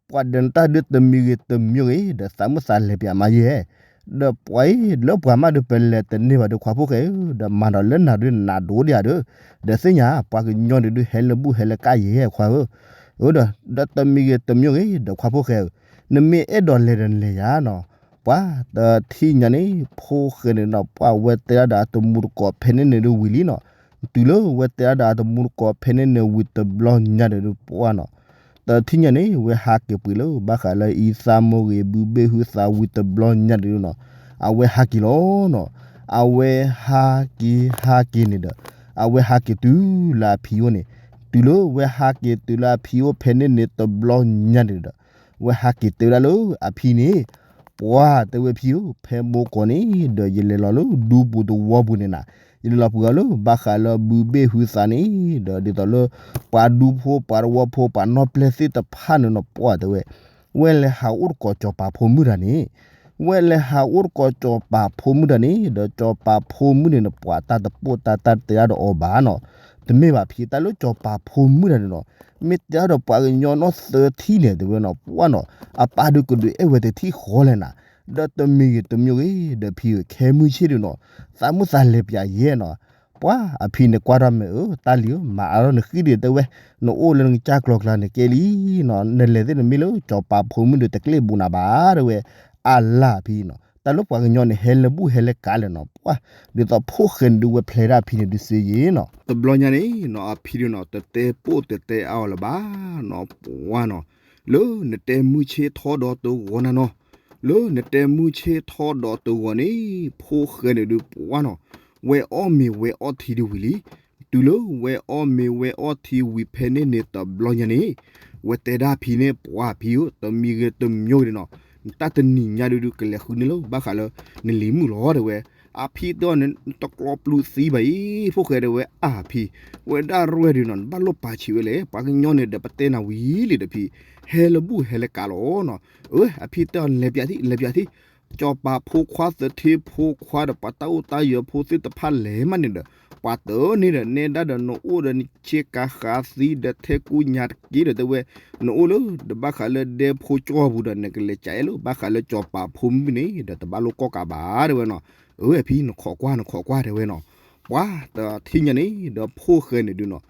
ပှၤဒီးနတၢ်ဒုးတမံၤဂ့ၤတမံၤဂ့ၤ ဒီးသးမုၢ်သးလဲၤပၠးမးယဲၢ်, ဒီးပှၤအံၤလၢပှၤမးဒုးပလဲၤတန့ၢ်ဘၣ်ဒီး ခွါဖိၣ်ဃဲဧၢ, ဒီးမၤဒီးလၢနၤဒုးနးဒိၣ်ဒံးဧါဒီး, ဒီးသ့ၣ်ညါ ပှၤကညီန့ၣ်ဒုးဟဲလၢဘူၣ်ဟဲလၢကၣ်ယဲၢ်ခွါဧၢ, အၢ ဒီး ဒီးတမံၤဂ့ၤတမံၤဂ့ၤ ဒီးခွါဖိၣ်ဃဲဧၢ, နမ့ၢ်အဲၣ်ဒိးလဲၤဒီးနလဲၤယၤနီၤ. ပှၤတထံၣ်ညါန့ၣ် ဖိၣ်ဃဲန့ၣ်နီၤ ပှၤဝဲတဲဒၣ်ဒီးအတမူတကိးဖဲန့ၣ်န့ၣ်ဒုးဝံၤလံနီၤ. တုၤလၢဝဲတဲဒၣ်ဒီးအတမူတကိးဖဲန့ၣ်န့ၣ်ဝံၤတဘျီညါန့ၣ်ဒုးပှၤနီၤ တထံၣ်ညါန့ၣ် ဝဲဟးက့ၤပှ့ၤလၢ ဘၣ်ဃးလၢအံသၣ်မိၢ်ဂ့ၤ ဘုဘ့ၣ်ဟုသးဝံၤတဘျီညါန့ၣ်နီၤ, အဝဲဟးက့ၤလီၤနီၤ. အဝဲဟးက့ၤဟးက့ၤန့ၣ်ဒီး အဝဲဟးက့ၤတုၤလၢအဖံအိၣ်န့ၣ်, တုၤလၢဝဲဟးက့ၤတုၤလၢအဖံအိၣ်ဖဲန့ၣ်န့ၣ်တဘျီညါန့ၣ်ဒီး ဝဲဟးက့ၤတဲဝဲဒၣ်လၢအဖံန့ၣ်, ပှၤတဲဝဲဖံဧၢ, ဖဲမိၢ်ကီၢ်န့ၣ် ဒီးယလဲၤလီၤလၢဒူပူၤသဝီပူၤန့ၣ်နၤ, ယလဲၤလီၤပှ့ၤအီၤလၢ ဘၣ်ဃးလၢဘုဘ့ၣ်ဟုသးန့ၣ် ဒီးဒ်သိးလၢ ပှၤဒူဖိပှၤသဝီဖိပှၤနီၢ်ပျဲၢ်သ့ၣ်တဖၣ်န့ၣ်နီၤ ပှၤတဲဝဲ ဝဲလဲၤဟးအိၣ်တကိးစီၤပၤဖိမုၣ်တဂၤန့ၣ်, ဝဲလဲၤဟးအိၣ်တကိးစီၤပၤဖိမုၣ်တဂၤန့ၣ် ဒီးစီၤပၤဖိမုၣ်န့ၣ်နီၤ ပှၤတၢ်တပိာ်တၢ်တၢ်တဲအါဒီးအီၤဘၣ်နီၤ, တမ့ၢ်ဘၣ်ဖံ တၢ်လၢစီၤပၤဖိမုၣ်တဂၤန့ၣ်နီၤ, မ့ၢ်တဲအါဒီးပှၤကညီနီၢ်သၢထံၣ်န့ၣ် တဲဝဲနီၤ ပှၤနီၤ, အပၢ်ဒုးကဒုးအဲၣ်ဝဲတထံၣ်ဃီလဲၣ်နၤ, ဒီးတမံၤဂ့ၤတမံၤဂ့ၤ ဒီးဖံဧၢ ခဲမုၢ်ဆ့ၣ်ဒုးနီၤ, သးမုၢ်သးလဲၤပၠးယဲၢ်နီၤ, ပ ပှၤအဖံန့ၣ်ကွၢ်ထီၣ်မ့ၢ်ဧၢ တၢ်လံၤဧၢ မၤအါထီၣ်နဃံၣ်ဒံးတဲဝဲ, နအိၣ်လၢနကစၢ်ကျီၤကျါန့ၣ်ကဲလံနီၤ, နလဲၤသ့ၣ်နမ့ၢ်လၢကၠီၤပၤဖိမုၣ်ဒီးတကျ့ၣ်ဘူးနၤဘၣ်တဲဝဲ, အလၢ်ဖံနီၤ, တၢ်လၢပှၤကညီန့ၣ် ဟဲလၢဘူၣ်ဟဲလၢကးလဲၣ်နီၤ, ပှၤ ဒ်သိးဖိၣ်ဃဲန့ၣ်ဒုးဝဲဖျဲးဒၣ်အဖံန့ၣ်ဒုးစ့ယ့ၤနီၤ, တဘျီညါန့ၣ်နီၤ အဖံဒုးနီၤ တတဲပိၢ်တတဲအါအီၤလၢၤဘၣ်နီၤ, ပှၤနီၤ, လၢနတဲမုၢ်ဆ့ၣ်ထီၣ်ဒီးတဂီၤနၤနီၤ, လၢနတဲမုၢ်ဆ့ၣ်ထီၣ်ဒီးတဂီၤန့ၣ် ဖိၣ်ဃဲန့ၣ်ဒုးပှၤနီၤ, ဝဲအီၣ်မ့ၤဝဲအီထံဒုးဝံၤလံ, တုၤလၢဝဲအီၣ်မ့ၤဝဲအီထံဝံၤဖဲန့ၣ်န့ၣ်တဘျီညါန့ၣ်, ဝဲတဲဒၣ်ဖံန့ၣ် ပှၤဖံဧၢ တမံၤဂ့ၤတမံၤဂ့ၤန့ၣ်နီၤ, နတၢ်တနံၤညါဒုးဒုးကလဲၤဃုန့ၢ်လၢဘၣ်ဃးလၢ နလံၤမုၣ်လီၤတဲဝဲ, အဖံတဲအီၤန့ၣ် နတကျီပျူၤသံဘၣ်အံၤ ဖိၣ်ဃဲတဲဝဲအါဖံ, ဝဲဒၣ်ရဲၣ်ဒုးနီၤ နဘၣ်လိၣ်ပာ်ဆံးဝဲလဲၣ် ပှၤကညီန့ၣ်ဒီး ပတဲနၤဝံၤလံဒီးဖံ, ဟဲလၢဘူၣ်ဟဲလၢကးလီၤနီၤ, အၢ အဖံတဲအီၤ လဲၤပၠးထံ လဲၤပၠးထံ, ကၠီၤပၤဖိခွါသထ့ဖိခွါဒီးပှၤတၢ်အိၣ်တၢ်ယၢၤဖိသ့ၣ်တဖၣ်လဲၤမးန့ၣ်ဒီး, ပှၤတန့ၢ်ဒီးနဲဒၣ်ဒီးနအိၣ်ဒီးနဆ့ကၤဃာ်သံဒီးထဲကူညါတက့ၢ်ဒီးတဲဝဲ, နအိၣ်လၢဒီးဘၣ်ဃးလၢဒဲဖိကၠီပူၤဒီး နကလဲၤကးအဲၣ်လၢဘၣ်ဃးလၢကၠီၤပၤဖိမုၣ်န့ၣ်ဒီး တဘၣ်လိၣ်ကီၢ်ကးဘၣ်တဲဝဲနီၤ, အၢ အဖံ နခိးကွၢ် နခိးကွၢ်တဲဝဲနီၤ, ပှၤတထံၣ်ညါန့ၣ်ဒီးဖိၣ်ဃဲန့ၣ်ဒုးနီၤ,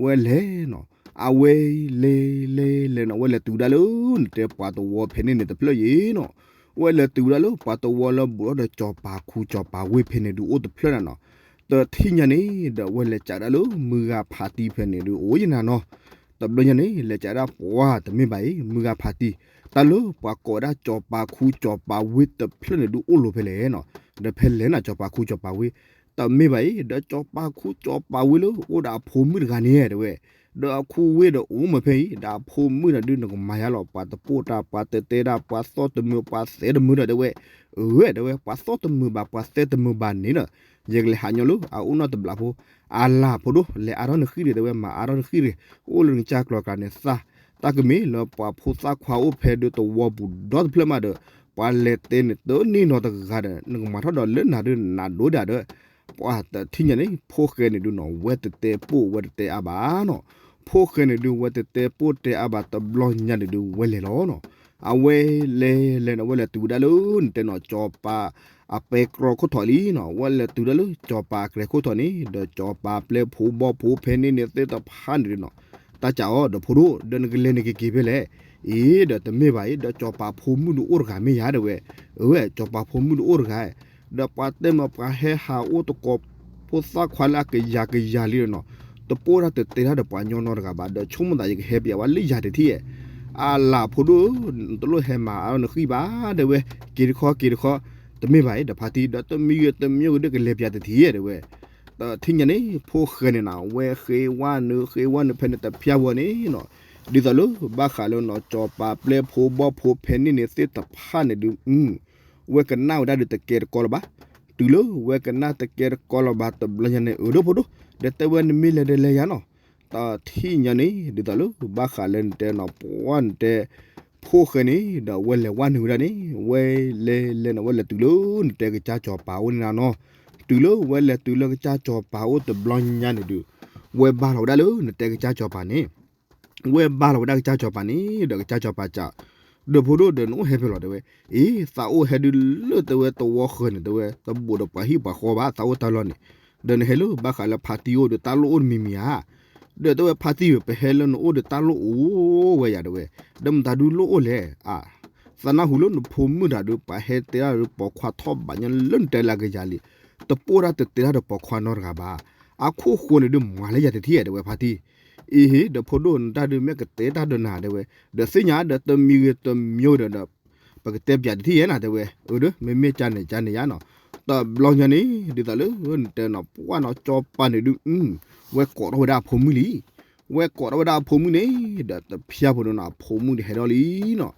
ဝဲလဲၤနီၤ, အဝဲလဲၤလဲၤလဲၤနီၤ ဝဲလဲၤတုၤဒၣ်လၢနတဲပှၤတဝီဖဲန့ၣ်န့ၣ်တဖျၢၣ်ယ့ၤနီၤ, ဝဲလဲၤတုၤဒၣ်လၢပှၤတဝီလၢဘူးထီၣ်ဒီးကၠီၤပၤခူကၠီၤပၤဝ့ၢ်ဖဲန့ၣ်ဒုးအိၣ်တဖျၢၣ်နၤနီၤ, တထံၣ်ညါန့ၣ်ဒီးဝဲလဲၤကးဒၣ်လၢမုၢ်ဂၤဖးတံၢ်ဖဲန့ၣ်ဒုးအိၣ်ယနၤနီၤ, တဘျီညါန့ၣ် လဲၤကးဒၣ်ပှၤတမ့ၢ်ဘၣ်အံၤ မုၢ်ဂၤဖးတံၢ်, တၢ်လၢပှၤကိးဝဲဒၣ်ကၠီၤပၤခူကၠီၤပၤဝ့ၢ်တဖျၢၣ်န့ၣ်ဒုးအိၣ်လီၤဖဲလဲၣ်နီၤ, ဒီးဖဲလဲၣ်နၤကၠီၤပၤခူကၠီၤပၤဝ့ၢ်, တမ့ၢ်ဘၣ်အံၤ ဒီးကၠီၤပၤခူကၠီၤပၤဝ့ၢ်လၢအိၣ်ဒီးအဖိမုၣ်တဂၤန့ၣ်တဲဝဲ, ဒီးအခူဝ့ၢ်ဒီးအိၣ်မးဖဲအံၤ ဒီးအဖိမုၣ်န့ၣ်ဒုးနကမၤယါလီၤ ပှၤတပိၢ်တၢ် ပှၤတတဲတၢ် ပှၤသီၣ်တမုာ် ပှၤသဲတမုာ်ဒီးတဲဝဲ, အၢ တဲဝဲ ပှၤသီၣ်တမုာ်ဘၣ် ပှၤသဲတမုာ်ဘၣ်န့ၣ်ဒီး, ယကလဲၤဟးညီလၢအအိၣ်နီၢ်တဘျီဖိ, အလၢ်ဖိဒိၣ် လဲၤအါထီၣ်နဃံၣ်ဒံးတဲဝဲ မၤအါထီၣ်နဃံၣ်ဒံး, အိၣ်လၢနကစၢ်ကျီၤကျါန့ၣ်သၣ်, တၢ်ကမ့ၢ်လၢပှၤဖိသၣ်ခွါအိၣ်ဖဲဒုးတဝီပူၤဒီတဖျၢၣ်မးဒီး, ပှၤလဲၤတဲန့ၣ်တန့ၢ်နီတဂၤဒီး နကမၤထီၣ်ဒီးလၢနၤဒုးနးဒိဒၣ်ဒီး, ပှၤတထံၣ်ညါန့ၣ် ဖိၣ်ဃဲန့ၣ်ဒုးနီၤ ဝဲတတဲပိၢ်ဝဲတတဲအါဘၣ်နီၤ, ဖိၣ်ဃဲန့ၣ်ဒုးဝဲတတဲပိၢ်တဲအါဘၣ်တဘျီညါန့ၣ်ဒုးဝဲလဲၤလီၤနီၤ, အဝဲလဲၤလဲၤန့ၣ် ဝဲလဲၤတုၤဝဲဒၣ်လၢနတဲနီၤ ကၠီၤပၤ အပဲတြီခိၣ်ထံးလံနီၤ, ဝဲလဲၤတုၤဒၣ်လၢကၠီၤပၤအကျဲခိၣ်ထံးန့ၣ် ဒီးကၠီၤပၤပျဲဖိဘီဖိဖဲန့ၣ်န့ၣ်သ့ၣ်တဖၣ်န့ၣ်ဒုးနီၤ, တၢ်ကးအီၤ ဒီးဖိဒိၣ် ဒီးနကလဲၤနကက့ၤဖဲလဲၣ်, အ့ ဒီးတမ့ၢ်ဘၣ်အံၤ ဒီးကၠီၤပၤဖိမုၣ်ဒုးအိၣ်တဂၤမ့ၢ်ယၤတဲဝဲ, အၢ ကၠီၤပၤဖိမုၣ်ဒုးအိၣ်တဂၤ, ဒီးပှၤတဲမ့ၢ်ပှၤဟဲဟးအိၣ်သကိး ဖိသၣ်ခွါလၢအကယၤကယၤလံနီၤ, တပိၢ်တၢ်တတဲတၢ်ဒီးပှၤညီနီတဂၤဘၣ်, ဒီးဆိကမိၣ်သးယကဟဲပၠးဝဲလၢယၤတထံၣ်ဧါ, အလၢ်ဖိဒိၣ်ဧၢ, နတလိၣ်ဟဲမၤအါထီၣ်နဃံၣ်ဘၣ်တဲဝဲ, က့ၤတခီက့ၤတခီ, တမ့ၢ်ဘၣ်အံၤ ဒီးဖါတံၢ် ဒီးတမံၤဂ့ၤတမံၤဂ့ၤဒုးကလဲၤပၠးတထံၣ်ဧါတဲဝဲ, ဒီးထံၣ်ညါန့ၣ် ဖိၣ်ဃဲန့ၣ်နီၤ ဝဲဃ့ဝါနုာ်ဃ့ဝါနုာ်ဖဲန့ၣ်တဖျါဝဲန့ၣ်နီၤ, ဒ်သိးလၢဘၣ်ဃးလၢနီၤ ကၠီၤပၤပျဲဖိဘီဖိဖဲန့ၣ်န့ၣ်သ့ၣ်တဖၣ်န့ၣ်ဒုး ဝဲကနၣ်ဝဲဒၣ်ဒုးတကဲတကီလၢၤဘၣ်, တုၤလၢဝဲကနၣ်တကဲတကီလၢၤဘၣ်တဘျီညါန့ၣ် အၢ ဒီးဖိဒိၣ် ဒီးတဲဝဲနမ့ၢ်လဲၤဒီးလဲၤယၤနီၤ, တထံၣ်ညါန့ၣ် ဒ်သိးလၢဘၣ်ဃးလၢနတဲနီၤ ပှၤနတဲ ဖိၣ်ဃဲန့ၣ် ဒီးဝဲလဲၤဝါနုာ်ဝဲဒၣ်န့ၣ် ဝဲလဲၤလဲၤန့ၣ် ဝဲလဲၤတုၤလၢနတဲကစၢ်ကၠီၤပၤအိၣ်န့ၣ်နၤနီၤ, တုၤလၢဝဲလဲၤတုၤလၢကစၢ်ကၠီၤပၤအိၣ်တဘျီညါန့ၣ်ဒုး ဝဲဘါလီၤဝဲဒၣ်လၢနတဲကစၢ်ကၠီၤပၤန့ၣ် ဝဲဘါလီၤဝဲဒၣ်ကစၢ်ကၠီၤပၤန့ၣ် ဒီးကစၢ်ကၠီၤပၤစံး, ဒီးဖိဒိၣ်ဒီးနအိၣ်ဟဲဖဲလဲၣ်တဲဝဲ, အ့ သးအိၣ်ဟဲဒုးလၢတဲဝဲတဝီဃၢၤန့ၣ်တဲဝဲ တဘူးဒီးပှၤဟံၣ်ပှၤဃီဘၣ် သးအိၣ်တၢ်လီၢ်န့ၣ်, ဒီးနဟဲလၢဘၣ်ဃးလၢဖါတံၢ်အိၣ်ဒီးတၢ်လိၣ်အိၣ်တမံၤမံၤဧါ, ဒီးတဲဝဲဖါတံၢ်ဧၢ ပဟဲလၢနအိၣ်ဒီးတၢ်လိၣ်အိၣ်ဝဲယၤတဲဝဲ, ဒီးမတၤဒုးလိၣ်အိၣ်လဲၣ်, အ သးနၢ်ဟူလၢနဖိမုၣ်တဂၤဒီး ပှၤဟဲတဲတၢ်ဒီးပိာ်ခွါထီၣ်ဘးညီလၢနတဲလၢကယၤလံ, တပိၢ်တၢ်တတဲတၢ်ဒီးပိာ်ခွါနီတဂၤဘၣ်, အခိၣ်ဃိန့ၣ်ဒုးမၤလၢယၤတထံၣ်ဧါတဲဝဲဖါတံၢ်, အ့ဟ့ ဒီးဖိဒိၣ်နတၢ်ဒုးမ့ၢ်ကတဲတၢ်ဒီးနၤတဲဝဲ, ဒီးသ့ၣ်ညါဒီးတမံၤဂ့ၤတမံၤဒီး ပကတဲပၠးတထံၣ်ဧါနၤတဲဝဲ, အၢ ဒီးမ့မ့ၢ်ကန့ၣ်ကန့ၣ်ယါနီၤ, တဘျီညါန့ၣ် ဒ်သိးလၢနတဲနီၤ ပှၤနီၤကၠီၤပၤန့ၣ်ဒုး ဝဲကိးထီၣ်ဝဲဒၣ်အဖိမုၣ်လံ ဝဲကိးထီၣ်ဝဲဒၣ်အဖိမုၣ်န့ၣ် ဒီးတဖျါဖိဒုးနီၤ အဖိမုၣ်ဒီးဟဲထီၣ်လံနီၤ,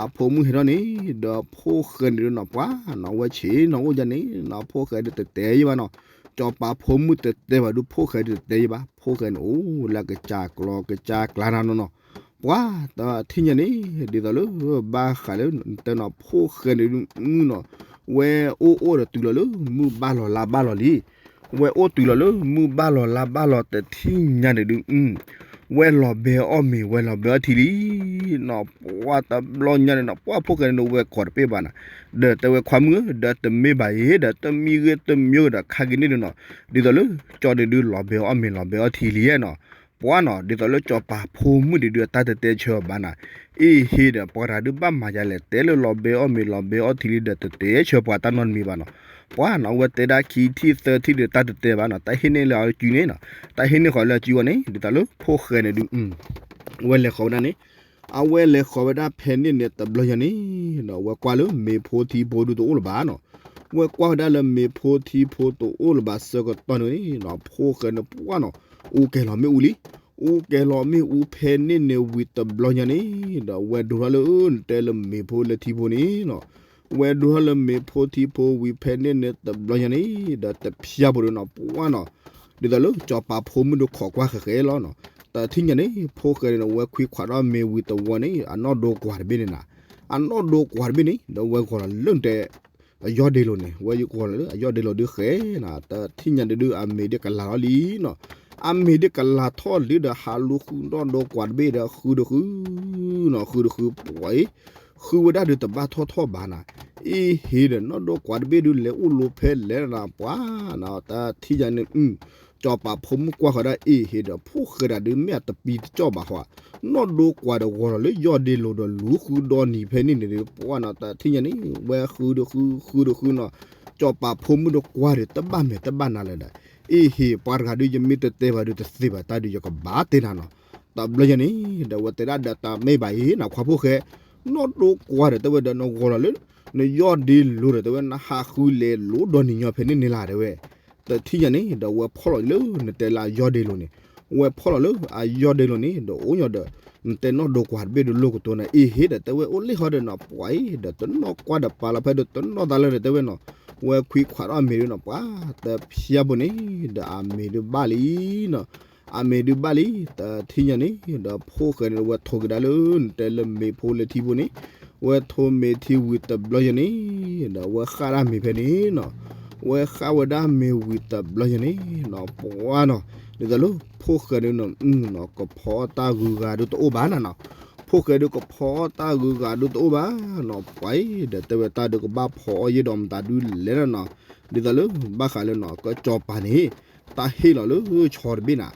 အဖိမုၣ်ဟဲထီၣ်န့ၣ် ဒီးဖိၣ်ဃဲန့ၣ်ဒုးနီၤ ပှၤနီၤ ဝဲဆ့ၣ်နီၤအိၣ်ဒ်န့ၣ်နီၤ ဖိၣ်ဃဲဒုးတတဲယဲဘၣ်နီၤ, ကၠီၤပၤဖိမုၣ်တတဲဘၣ်ဒုး ဖိၣ်ဃဲဒုးတတဲယဲဘၣ်, ဖိၣ်ဃဲန့ၣ်အိၣ်လၢကစၢ်ကျီကစၢ်ကျါနၤနီၤနီၤ, ပှၤတထံၣ်ညါန့ၣ် ဒ်သိးလၢ ဘၣ်ဃးလၢ နတဲနီၤ ဖိၣ်ဃဲန့ၣ်ဒုး နီၤ ဝဲအိၣ်အိၣ်ဒီးတုၤလီၤလၢ မုၢ်ဘၣ်လီၤလါဘၣ်လီၤလံ, ဝဲအိၣ်တုၤလီၤလၢ မုၢ်ဘၣ်လီၤလါဘၣ်လီၤတထံၣ်ညါန့ၣ်ဒုး ဝဲလီၤဘဲအီၣ်မ့ၤ ဝဲလီၤဘဲအီထံလံနီၤ. ပှၤတဘျီညါန့ၣ်နီၤ ပှၤဖိၣ်ဃဲန့ၣ် ဝဲကိးတဘ့ၣ်ဘၣ်နီၤ. ဒီးတဲဝဲခွါမုၣ်ဧၢ ဒီးတမ့ၢ်ဘၣ်အံၤ ဒီးတမံၤဂ့ၤတမံၤဂ့ၤဒီး ခါက့ၤန့ၣ်ဒုးနီၤ, ဒ်သိးလၢကၠီဒုးဒုးလီၤဘဲအီၣ်မ့ၤ လီၤဘဲအီထံလံနီၤ. ပှၤနီၤ ဒ်သိးလၢစီၤပၤဖိမုၣ်ဒုးဒုးအတၢ်တတဲဆၢအီၤဘၣ်နီၤ. အ့ၣ်ဟ့ဒီး ပှၤတဂၤဒုးဘၣ်မၤယၤလဲၣ်, တဲလၢလီၤဘဲအီၣ်မ့ၤ လီၤဘဲအီထံလံဒီး တတဲဆၢပှၤတၢ်နီတမံၤဘၣ်နီၤ. ပှၤနီၤ အဝဲတဲဒၣ်ခံထံၣ်သၢထံၣ်ဒီး တၢ်တတဲဘၣ်နီၤ. တၢ်ဟ့ၣ်န့ၢ်လၢအစုန့ၣ်နီၤ, တၢ်ဟ့ၣ်န့ၢ်ဃီၤလၢအစုဝဲန့ၣ် ဒ်သိးလၢဖိၣ်ဃဲန့ၣ်ဒုး ဝဲလဲၤဃီၤဝဲဒၣ်န့ၣ်, အဝဲလဲၤဃီၤဝဲဒၣ်ဖဲန့ၣ်န့ၣ် တဘျီညါန့ၣ်နီၤ ဝဲကွၢ်လၢမ့ၤဖိထံဖိဒုးတအိၣ်လၢၤဘၣ်နီၤ. ဝဲကွၢ်ဝဲဒၣ်လၢမ့ၤဖိထံဖိတအိၣ်လၢၤဘၣ်ဆၢကတီၢ်န့ၣ်နီၤ ဖိၣ်ဃဲန့ၣ်ပှၤနီၤ အူကဲၤလီၤမ့ၣ်အူလံ. အူကဲၤလီၤမ့ၣ်အူဖဲန့ၣ်န့ၣ်ဝံၤတဘျီညါန့ၣ်ဒီး ဝဲဒိထီၣ်လၢနတဲလၢမ့ၤဖိလၢထံဖိန့ၣ်နီၤ. ဝဲဒိထီၣ်လၢမ့ၤဖိထံဖိဝံၤဖဲန့ၣ်န့ၣ်တဘျီညါန့ၣ်ဒီး တဖျါဖိဒုးနီၤ ပှၤနီၤ ဒ်သိးလၢစီၤပၤဖိမုၣ်ဒုးခိးကွၢ်ဃဲၤဃဲၤလီၤနီၤ. တထံၣ်ညါန့ၣ် ဖိၣ်ဃဲန့ၣ် ဝဲခွံခွးထီၣ်မ့ၤဝံၤတဝီန့ၣ် အနီၢ်ဒိကွၢ်တဘ့ၣ်န့ၣ်နီၤ, အနီၢ်ဒိကွၢ်တဘ့ၣ်န့ၣ် ဒီးဝဲဂီၤလီၤလၢနတဲ အယီၢ်ဒ့လိၤန့ၣ်, ဝဲယဂီၤလီၤလၢအယီၢ်ဒ့လိၤဒုးဃဲၤနီၤ. တထံၣ်ညါဒုး အမ့ၤဒုးကလၤထီၣ်လံနီၤ. အမ့ၤဒုးကလၤထီၣ်လံဒီး ဟးလူၤဃုနီၢ်ဒိကွၢ်တဘ့ၣ်ဒီး ဃုတဃုနီၤ ဃုတဃုပှၤအံၤ ဃုဝဲဒၣ်ဒုးတဘၣ်ထီၣ်ထီၣ်ဘၣ်နီၤ. အ့ၣ်ဟ့ဒီး နီၢ်ဒိကွၢ်တဘ့ၣ်ဒုးလဲၤအိၣ်လိၤဖဲလဲၣ်နီၤ ပှၤနီၤ. တထံၣ်ညါန့ၣ် စီၤပၤဖိမုၣ်ကွၢ်ဃီၤဒၣ်အ့ၣ်ဟ့ဒီး ဖိၣ်ဃဲဒၣ်ဒုးမ့ၢ်အတပံတကၠီၣ်ဘၣ်ဟီ, နီၢ်ဒိကွၢ်ဒီးဂီၤလီၤလၢယီၢ်ဒ့လိၤဒီး လူၤဃုဒီနံၤဖဲန့ၣ်န့ၣ်ဒုး ပှၤနီၤ. တထံၣ်ညါန့ၣ် ဝဲဃုတဃုဃုတဃုနီၤ. စီၤပၤဖိမုၣ်ဒုးကွၢ်ဒီး တဘၣ်မဲာ်တဘၣ်နါလၢၤဒီး အ့ၣ်ဟ့ ပှၤတဂၤဒုး ယမ့ၢ်တတဲဘၣ်ဒုးတသ့ဘၣ်တၢ်ဒုး ယကဘၣ်တဲနၤနီၤ. တဘျီညါန့ၣ်ဒီး ဝဲတဲဒၣ်ဒီး တမ့ၢ်ဘၣ်အံၤနီၤ ခွါဖိၣ်ဃဲ, နီၢ်ဒိကွၢ်ဒီးတဲဝဲဒီး နဂီၤလီၤလၢ နယီၢ်ဒ့လိၤဒီးတဲဝဲ နဟးဃုလဲၤလိၤဒီနံၤညီဖဲန့ၣ်န့ၣ်လၢၤတဲဝဲ. တထံၣ်ညါန့ၣ်ဒီး ဝဲဖီၣ်လီၤလၢနတဲလၢအယီၢ်ဒ့လိၤန့ၣ်, ဝဲဖီၣ်လီၤလၢအယီၢ်ဒ့လိၤန့ၣ်ဒီး အိၣ်ညီဒီး နတဲနီၢ်ဒိကွၢ်တဘ့ၣ်ဒုးလိၣ်ကတိၤန့ၣ် အ့ၣ်ဟ့ဒီးတဲဝဲ အိၣ်လ့ၣ်ဃီဒီးနီၤ ပှၤအံၤဒီး တနီၣ်ကွၢ်ဒီးပာ်လီၤဖဲဒီး တနီၣ်သးလၢၤဒီးတဲဝဲနီၤ. ဝဲခွံခွးထီၣ်မ့ၤဒုးနီၤ ပှၤတဖျါဖိန့ၣ်ဒီး အမ့ၤဒုးဘၣ်လံနီၤ. အမ့ၤဒုးဘၣ်လံ. တထံၣ်ညါန့ၣ်ဒီး ဖိၣ်ဃဲန့ၣ် ဝဲထိးက့ၤဒၣ်လၢနတဲလၢမ့ၤဖိလၢထံဖိန့ၣ်, ဝဲထိးမ့ၤထံဝံၤတဘျီညါန့ၣ်ဒီး ဝဲဃၣ်ဒၣ်မ့ၤဖဲန့ၣ်နီၤ. ဝဲဃၣ်ဝဲဒၣ်မ့ၤဝံၤတဘျီညါန့ၣ်နီၤ ပှၤနီၤ ဒ်သိးလၢဖိၣ်ဃဲန့ၣ်နီၤ ကဖီအီၣ်တၢ်ဂုၤဂၤဒုးတအိၣ်ဘၣ်နၤနီၤ. ဖိၣ်ဃဲဒုးကဖီအီၣ်တၢ်ဂုၤဂၤဒုးတအိၣ်ဘၣ်နီၤ ပှၤအံၤဒီးတဲဝဲ တၢ်ဒုးကဘၣ်ဖီအီၣ်ယဲဒီးမတၤဒုးလဲၣ်နၤနီၤ. ဒ်သိးလၢဘၣ်ဃးလၢနီၤ ကစီၤပၤန့ၣ် တၢ်ဟ့ၣ်လီၤလၢဆီတဘ့ၣ်နၤ,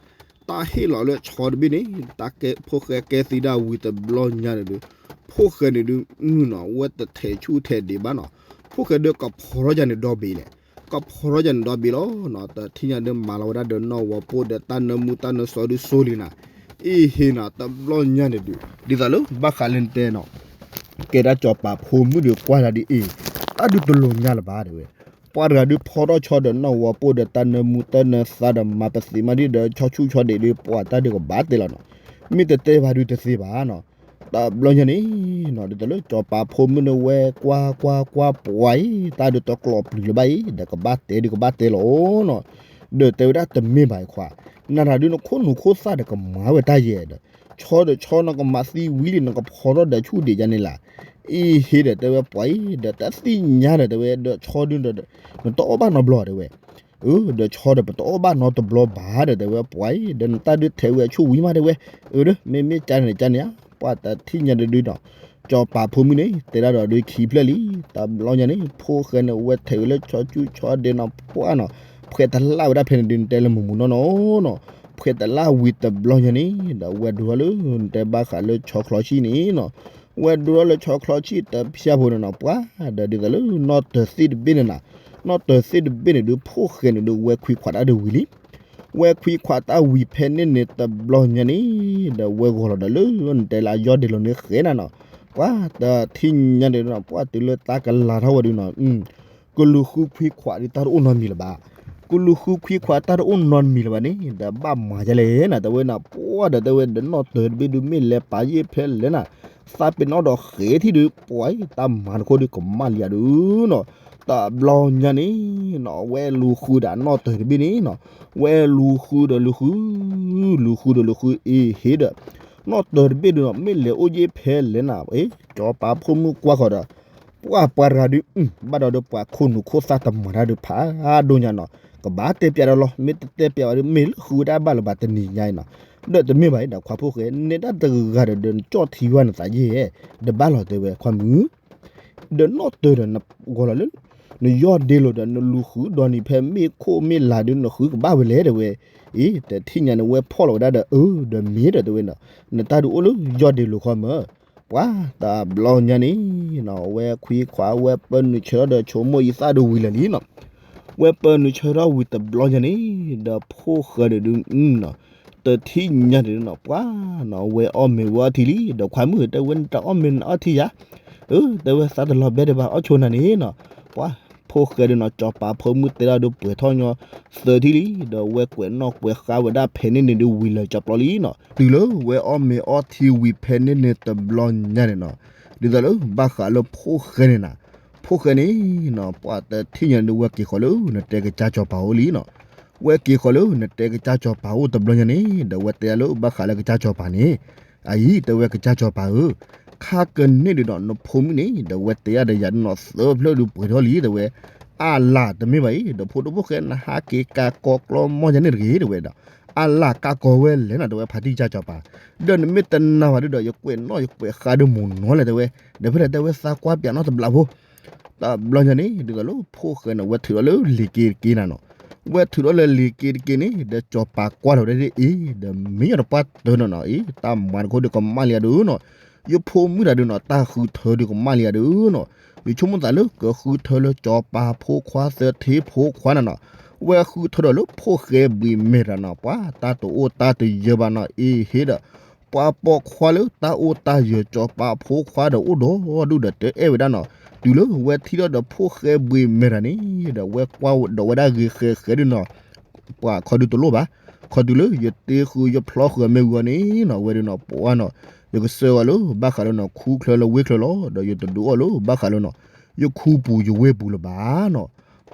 တၢ်ဟ့ၣ်လီၤလၢဆီတဘ့ၣ်န့ၣ် တၢ်ကဲ ဖိၣ်ဃဲကဲသံဒၣ်ဝံၤတဘျီညါန့ၣ်ဒုး ဖိၣ်ဃဲန့ၣ်ဒုးနီၤ ဝဲတထဲးဆူၣ်ထဲးဒံးဘၣ်နီၤ. ဖိၣ်ဃဲဒုးကဖီထီၣ်ယၤန့ၣ်ဒီဘ့ၣ်လဲၣ်, ကဖီထီၣ်ယၤန့ၣ်ဒီဘ့ၣ်လီၤနီၤ. တထံၣ်ညါဒုးမၤလီၤဝဲဒၣ်ဒီးနီၢ်ဝီၤပိၢ်ဒီးတၢ်နၢမူတၢ်နၢစီဒုးစိၤလံနၤ, အ့ၣ်ဟ့နီၤ တဘျီညါန့ၣ်ဒုး ဒ်သိးလၢဘၣ်ဃးလၢနတဲနီၤ ကဲဒၣ်စီၤပၤဖိမုၣ်ဒုးကွၢ်တၢ်ဒ်အံၤ, တၢ်ဒုးတလိၤညါလၢၤဘၣ်တဲဝဲ. ပှၤတဂၤဒုးဖီထီၣ်ဆီဒီးနီၢ်ဝီၤပိၢ်ဒီးတၢ်နၢမူတၢ်နၢသါဒီးမၤပသံးမးဒ်ဒီးဆီဆူၣ်ဆီဒံးဒုး ပှၤတၢ်ဒုးကဘၣ်တဲလီၤနီၤ. မ့ၢ်တတဲဘၣ်ဒုးတသ့ဘၣ်နီၤ. တဘျီညါန့ၣ်နီၤ ဒ်သိးလၢစီၤပၤဖိမုၣ်န့ၣ်ဝဲကွၢ်ကွၢ်ကွၢ်ပှၤအံၤ တၢ်ဒုးတကျိးပျုၤလၢၤဘၣ်အံၤ ဒီးကဘၣ်တဲဒုးကဘၣ်တဲလီၤနီၤ. ဒီးတဲဝဲဒၣ်တမ့ၢ်ဘၣ်အံၤခွါ, နၤတၢ်ဒုးနခိၣ်နူာ်ခိၣ်သၣ်ဒီးကမၤဝဲတၢ်ယဲဒီး ဆီဒီးဆီနကမၤသံဝံၤလံ နကဖီထီၣ်ဒီးဆူၣ်ဒံးယါန့ၣ်လၢ်. အ့ၣ်ဟ့ဒီးတဲဝဲပှၤအံၤ ဒီးတၢ်သ့ၣ်ညါဒီးတဲဝဲ ဒီးဆီဒုးဒီး နတအီၣ်ဘၣ်နီတဘျီတဲဝဲ. အၢ ဒီးဆီဒီးပတအီၣ်ဘၣ်နီတဘျီဘၣ်ဒီးတဲဝဲပှၤအံၤ ဒီးနတၢ်ဒုးထဲးဝဲဆူၣ်ဝံၤမးတဲဝဲ. အၢ ဒီးမ့မ့ၢ်ကါန့ၣ်ကါန့ၣ်ဧါ ပှၤတထံၣ်ညါတဒုနီၤ. စီၤပၤဖိမုၣ်န့ၣ် တဲဒၣ်ဒီးဒုးခံဖျၢၣ်လံ. တဘျီညါန့ၣ် ဖိၣ်ဃဲန့ၣ် ဝဲထဲးဝဲလၢဆီဆူၣ်ဆီဒံးနီၤ ပှၤနီၤ ဖှဲးတလၢ်ဝဲဒၣ်ဖဲန့ၣ်ဒုး နတဲလၢမူမူနီၢ်နီၢ်နီၤ. ဖှဲးတလၢ်ဝံၤတဘျီညါန့ၣ် ဒီးဝဲဒိထီၣ်လၢ နတဲဘၣ်ဃးလၢဆီချီဆံၣ်န့ၣ်နီၤ. ဝဲဒိထီၣ်လၢဆီချီဆံၣ်တဖျၢၣ်ဖိန့ၣ်နီၤ ပှၤဒီးဒ်သိးလၢနီၢ်တၢၤသ့ၣ်တဘ့ၣ်န့ၣ်နီၤ. နီၢ်တၢၤသ့ၣ်တဘ့ၣ်န့ၣ်ဒုး ဖိၣ်ဃဲန့ၣ်ဒုး ဝဲခွံခွးတၢ်ဒုးဝံၤလံ. ဝဲခွံခွးတၢ်ဝံၤဖဲန့ၣ်န့ၣ်တဘျီညါန့ၣ် ဒီးဝဲဂီၤလီၤဒီးလၢ နတဲလၢအယီၢ်ဒ့လိာ်န့ၣ်ဃဲနၤနီၤ. ပှၤတထံၣ်ညါန့ၣ်နီၤ ပှၤတုၤလၢတၢ်ကလၤထီၣ်ဝဲဒုးနီၤ ကလူၤဃုခွံခွးဒုးတၢ်တအိၣ်နီတမံၤလၢၤဘၣ်. ကလူၤဃုခွံခွးတၢ်တအိၣ်နီတမံၤလၢၤဘၣ်န့ၣ် ဒီးဘၣ်မၤဒ်လဲၣ်နၤ တဲဝဲနၤ ပှၤဒီးတဲဝဲဒီးနီၢ်တၢၤတဘ့ၣ်ဒုး မ့ၢ်လဲၤပာ်ယ့ၢ်ဖဲလဲၣ်နၤ သးပ့ၤနီၣ်ဒီးဃဲၤထံၣ်ဒုး ပှၤတၢ်မၤတခိၣ်ဒုးကမၣ်လံယၤဒုးနီၤ. တဘျီညါန့ၣ်နီၤ ဝဲလူၤဃုဒီးနီၢ်တၢၤတဘ့ၣ်န့ၣ်နီၤ ဝဲလူၤဃုဒီးလူၤဃု လူၤဃုဒီးလူၤဃု အ့ၣ်ဟ့ဒီး နီၢ်တၢၤတဘ့ၣ်ဒုးနီၤ မ့ၢ်လဲၤအိၣ်ယ့ၢ်ဖဲလဲၣ်နၤ စီၤပၤဖိမုၣ်ကွၢ်ဃီၤဒီး ပှၤပှၤတဂၤဒုး ဘၣ်ဒီးဒီးပှၤခိၣ်နူာ်ခိၣ်သၣ်တမၤတၢ်ဒုးဖးဒိၣ်ညါနီၤ. ကဘၣ်တဲပျးဒီးလီၤ မ့ၢ်တတဲပျးဘၣ်ဒုး မ့ၢ်လၢဃုဝဲဒၣ်ဘၣ်လၢၤဘၣ်တနံၤညါအံၤနီၤ. ဒီးတမ့ၢ်ဘၣ်အံၤဒီး ခွါဖိၣ်ဃဲ နဲဒၣ်တဂၤဒီး ဒီးနကၠီၣ်ထံဝဲနသးယဲၢ်, ဒီးဘၣ်လီၤတဲဝဲ ခွါမုၣ်, ဒီးနီၣ်တၢၤဒီးနဂီၤလီၤလၢ နယီၢ်ဒ့လိာ်ဒီး နလူၤဃုဒီးနံၤဖဲမ့ၢ်ခိၣ်မ့ၢ်လါဒုး နဃုကဘၣ်ဝဲလဲၣ်တဲဝဲ, အ့ တထံၣ်ညါန့ၣ် ဝဲဖီၣ်လီၤဝဲဒၣ်ဒီး အၢ ဒီးမ့ၢ်ဒီးတဲဝဲနီၤ, နတၢ်ဒုးအိၣ်လၢယီၢ်ဒ့လိာ်ခီမၢ်, ပှၤတဘျီညါန့ၣ်နီၤ ဝဲခွံခွါဝဲပၢနုာ်ဆၢထီၣ်ဒီး ဆိကမိၣ်အံသၣ်ဒုးဝံၤလၢာ်လံနီၤ, ဝဲပၢနုာ်ဆၢထီၣ်ဝံၤတဘျီညါန့ၣ် ဒီးဖိၣ်ဃဲဒုးဒုးနီၤ, တထံၣ်ညါန့ၣ်နီၤ ပှၤနီၤ ဝဲအီၣ်မ့ၤဝဲအီထံလံ, ဒီးခွါမုၣ်တဲဝဲ နတၢ်အီၣ်မ့ၤနအီထံယါ, အၢ တဲဝဲ သးတလီၤဘဲဒံးဘၣ် အီၣ်ဆိနၤန့ၣ်နီၤ, ပှၤ ဖိၣ်ဃဲဒုးနီၤ စီၤပၤဖိမုၣ်တဲဒၣ်ဒုးပှဲၤထီၣ်ညီသၢထံၣ်လံ, ဒီးဝဲကွဲးနီၣ်ကွဲးဃါဝဲဒၣ်ဖဲန့ၣ်န့ၣ်ဒုးဝံၤလၢာ်ကၠီပျီလံနီၤ, တုၤလၢဝဲအီၣ်မ့ၤအီထံဝံၤဖဲန့ၣ်န့ၣ်တဘျီညါန့ၣ်နီၤ, ဒ်သိးလၢဘၣ်ဃးလၢဖိၣ်ဃဲန့ၣ်နီၤ, ဖိၣ်ဃဲန့ၣ်နီၤ ပှၤတထံၣ်ညါန့ၣ်ဒုး ဝဲက့ၤဃီၤလၢနတဲကစၢ်စီၤပၤအိၣ်လံနီၤ, ဝဲက့ၤဃီၤလၢနတဲကစၢ်စီၤပၤအိၣ်တဘျီညါန့ၣ် ဒီးဝဲတဲဒၣ်လၢဘၣ်ဃးလၢကစၢ်စီၤပၤန့ၣ်, အအံၤ တဲဝဲ ကစၢ်စီၤပၤဧၢ, ခါကန့ၣ်ဒုးဒီး နဖိမုၣ်န့ၣ် ဒီးဝဲတဲဒၣ်ဒီးယၤဒုးနီၤ သၢဖျၢၣ်ဒုးပှဲၤထီၣ်လံ တဲဝဲ, အလၢ်တမ့ၢ်ဘၣ်အံၤ ဒီးဖိဒိၣ်ဖိၣ်ဃဲ နဟးက့ၤကးကီကျီမီၢ်ယါန့ၣ်တဂ့ၤ တဲဝဲဒီး, အလၢ်ကးကီဝဲလဲၣ်နီၤ တဲဝဲ ဖါတံၢ်ကစၢ်စီၤပၤ, ဒီးနမ့ၢ်တနာ်ဘၣ်ဒုးဒီး ယကွဲးနီၣ်ယကွဲးဃါဒုးမိၢ်နီၤလဲၣ် တဲဝဲ, ဒီးဖဲလဲၣ်တဲဝဲ သးကွၢ်ပၠးနီၣ်တဘျီဖိ တဘျီညါန့ၣ် ဒ်သိးလၢဖိၣ်ဃဲန့ၣ် ဝဲထုးထီၣ်လၢလံၤက့ၤတက့ၤနၤနီၤ, ဝဲထုးထီၣ်လၢလံၤက့ၤတက့ၤန့ၣ် ဒီးစီၤပၤကွၢ်လီၤဝဲဒၣ်အ့ၣ် ဒီးမ့ၢ်ညီတပှၢ်တၢၢ်နီၤနီၤ အ့ၣ် တၢ်မၤတခီဒုးကမၣ်လံယၤဒုးနီၤ, ယဖိမုၣ်တၢ်ဒုးနီၤ တၢ်ဃုထၢဒုးကမၣ်လံယၤဒုးနီၤ, ယဆိကမိၣ်သးလၢကဃုထၢလၢစီၤပၤဖိခွါသၢထံဖိခွါနၤနီၤ, ဝဲဃုထၢဒီးလၢဖိၣ်ဃဲဘှံးမဲာ်တၢ်နီၤ ပှၤတၢ်တအိၣ်တၢ်တယၢဘၣ်နီၤ အ့ၣ်ဟ့ဒီး ပှၤပိာ်ခွါလၢတၢ်အိၣ်တၢ်ယၢၤစီၤပၤဖိခွါဒီးအိၣ်ဒီးဒုးဒီးတအဲၣ်ဝဲဒၣ်နီၤ, တုၤလၢဝဲထံၣ်ထီၣ်ဒီးဖိၣ်ဃဲဘှံးမဲာ်တၢ်န့ၣ် ဒီးဝဲကွၢ်ဒီးဝဲဒၣ်ဂ့ၤဃဲဃဲဒုးနီၤ, ပှၤခီဒုးတလိၣ်ဘၣ်, ခီတုၤလၢယတ့ဃုာ်ယဖျီဃုာ်မ့ၢ်ဝံၤအီၤန့ၣ်နီၤ ဝဲဒုးနီၤ ပှၤနီၤ, ယကစၢၢ်အီၤလၢဘၣ်ဃးလၢနီၤ ခူချၢလၢဝ့ၢ်ချၢလီၤ, ဒီးယတဒုးအီၣ်လၢဘၣ်ဃးလၢနီၤ ယခူပူၤယဝ့ၢ်ပူၤလၢၤဘၣ်နီၤ,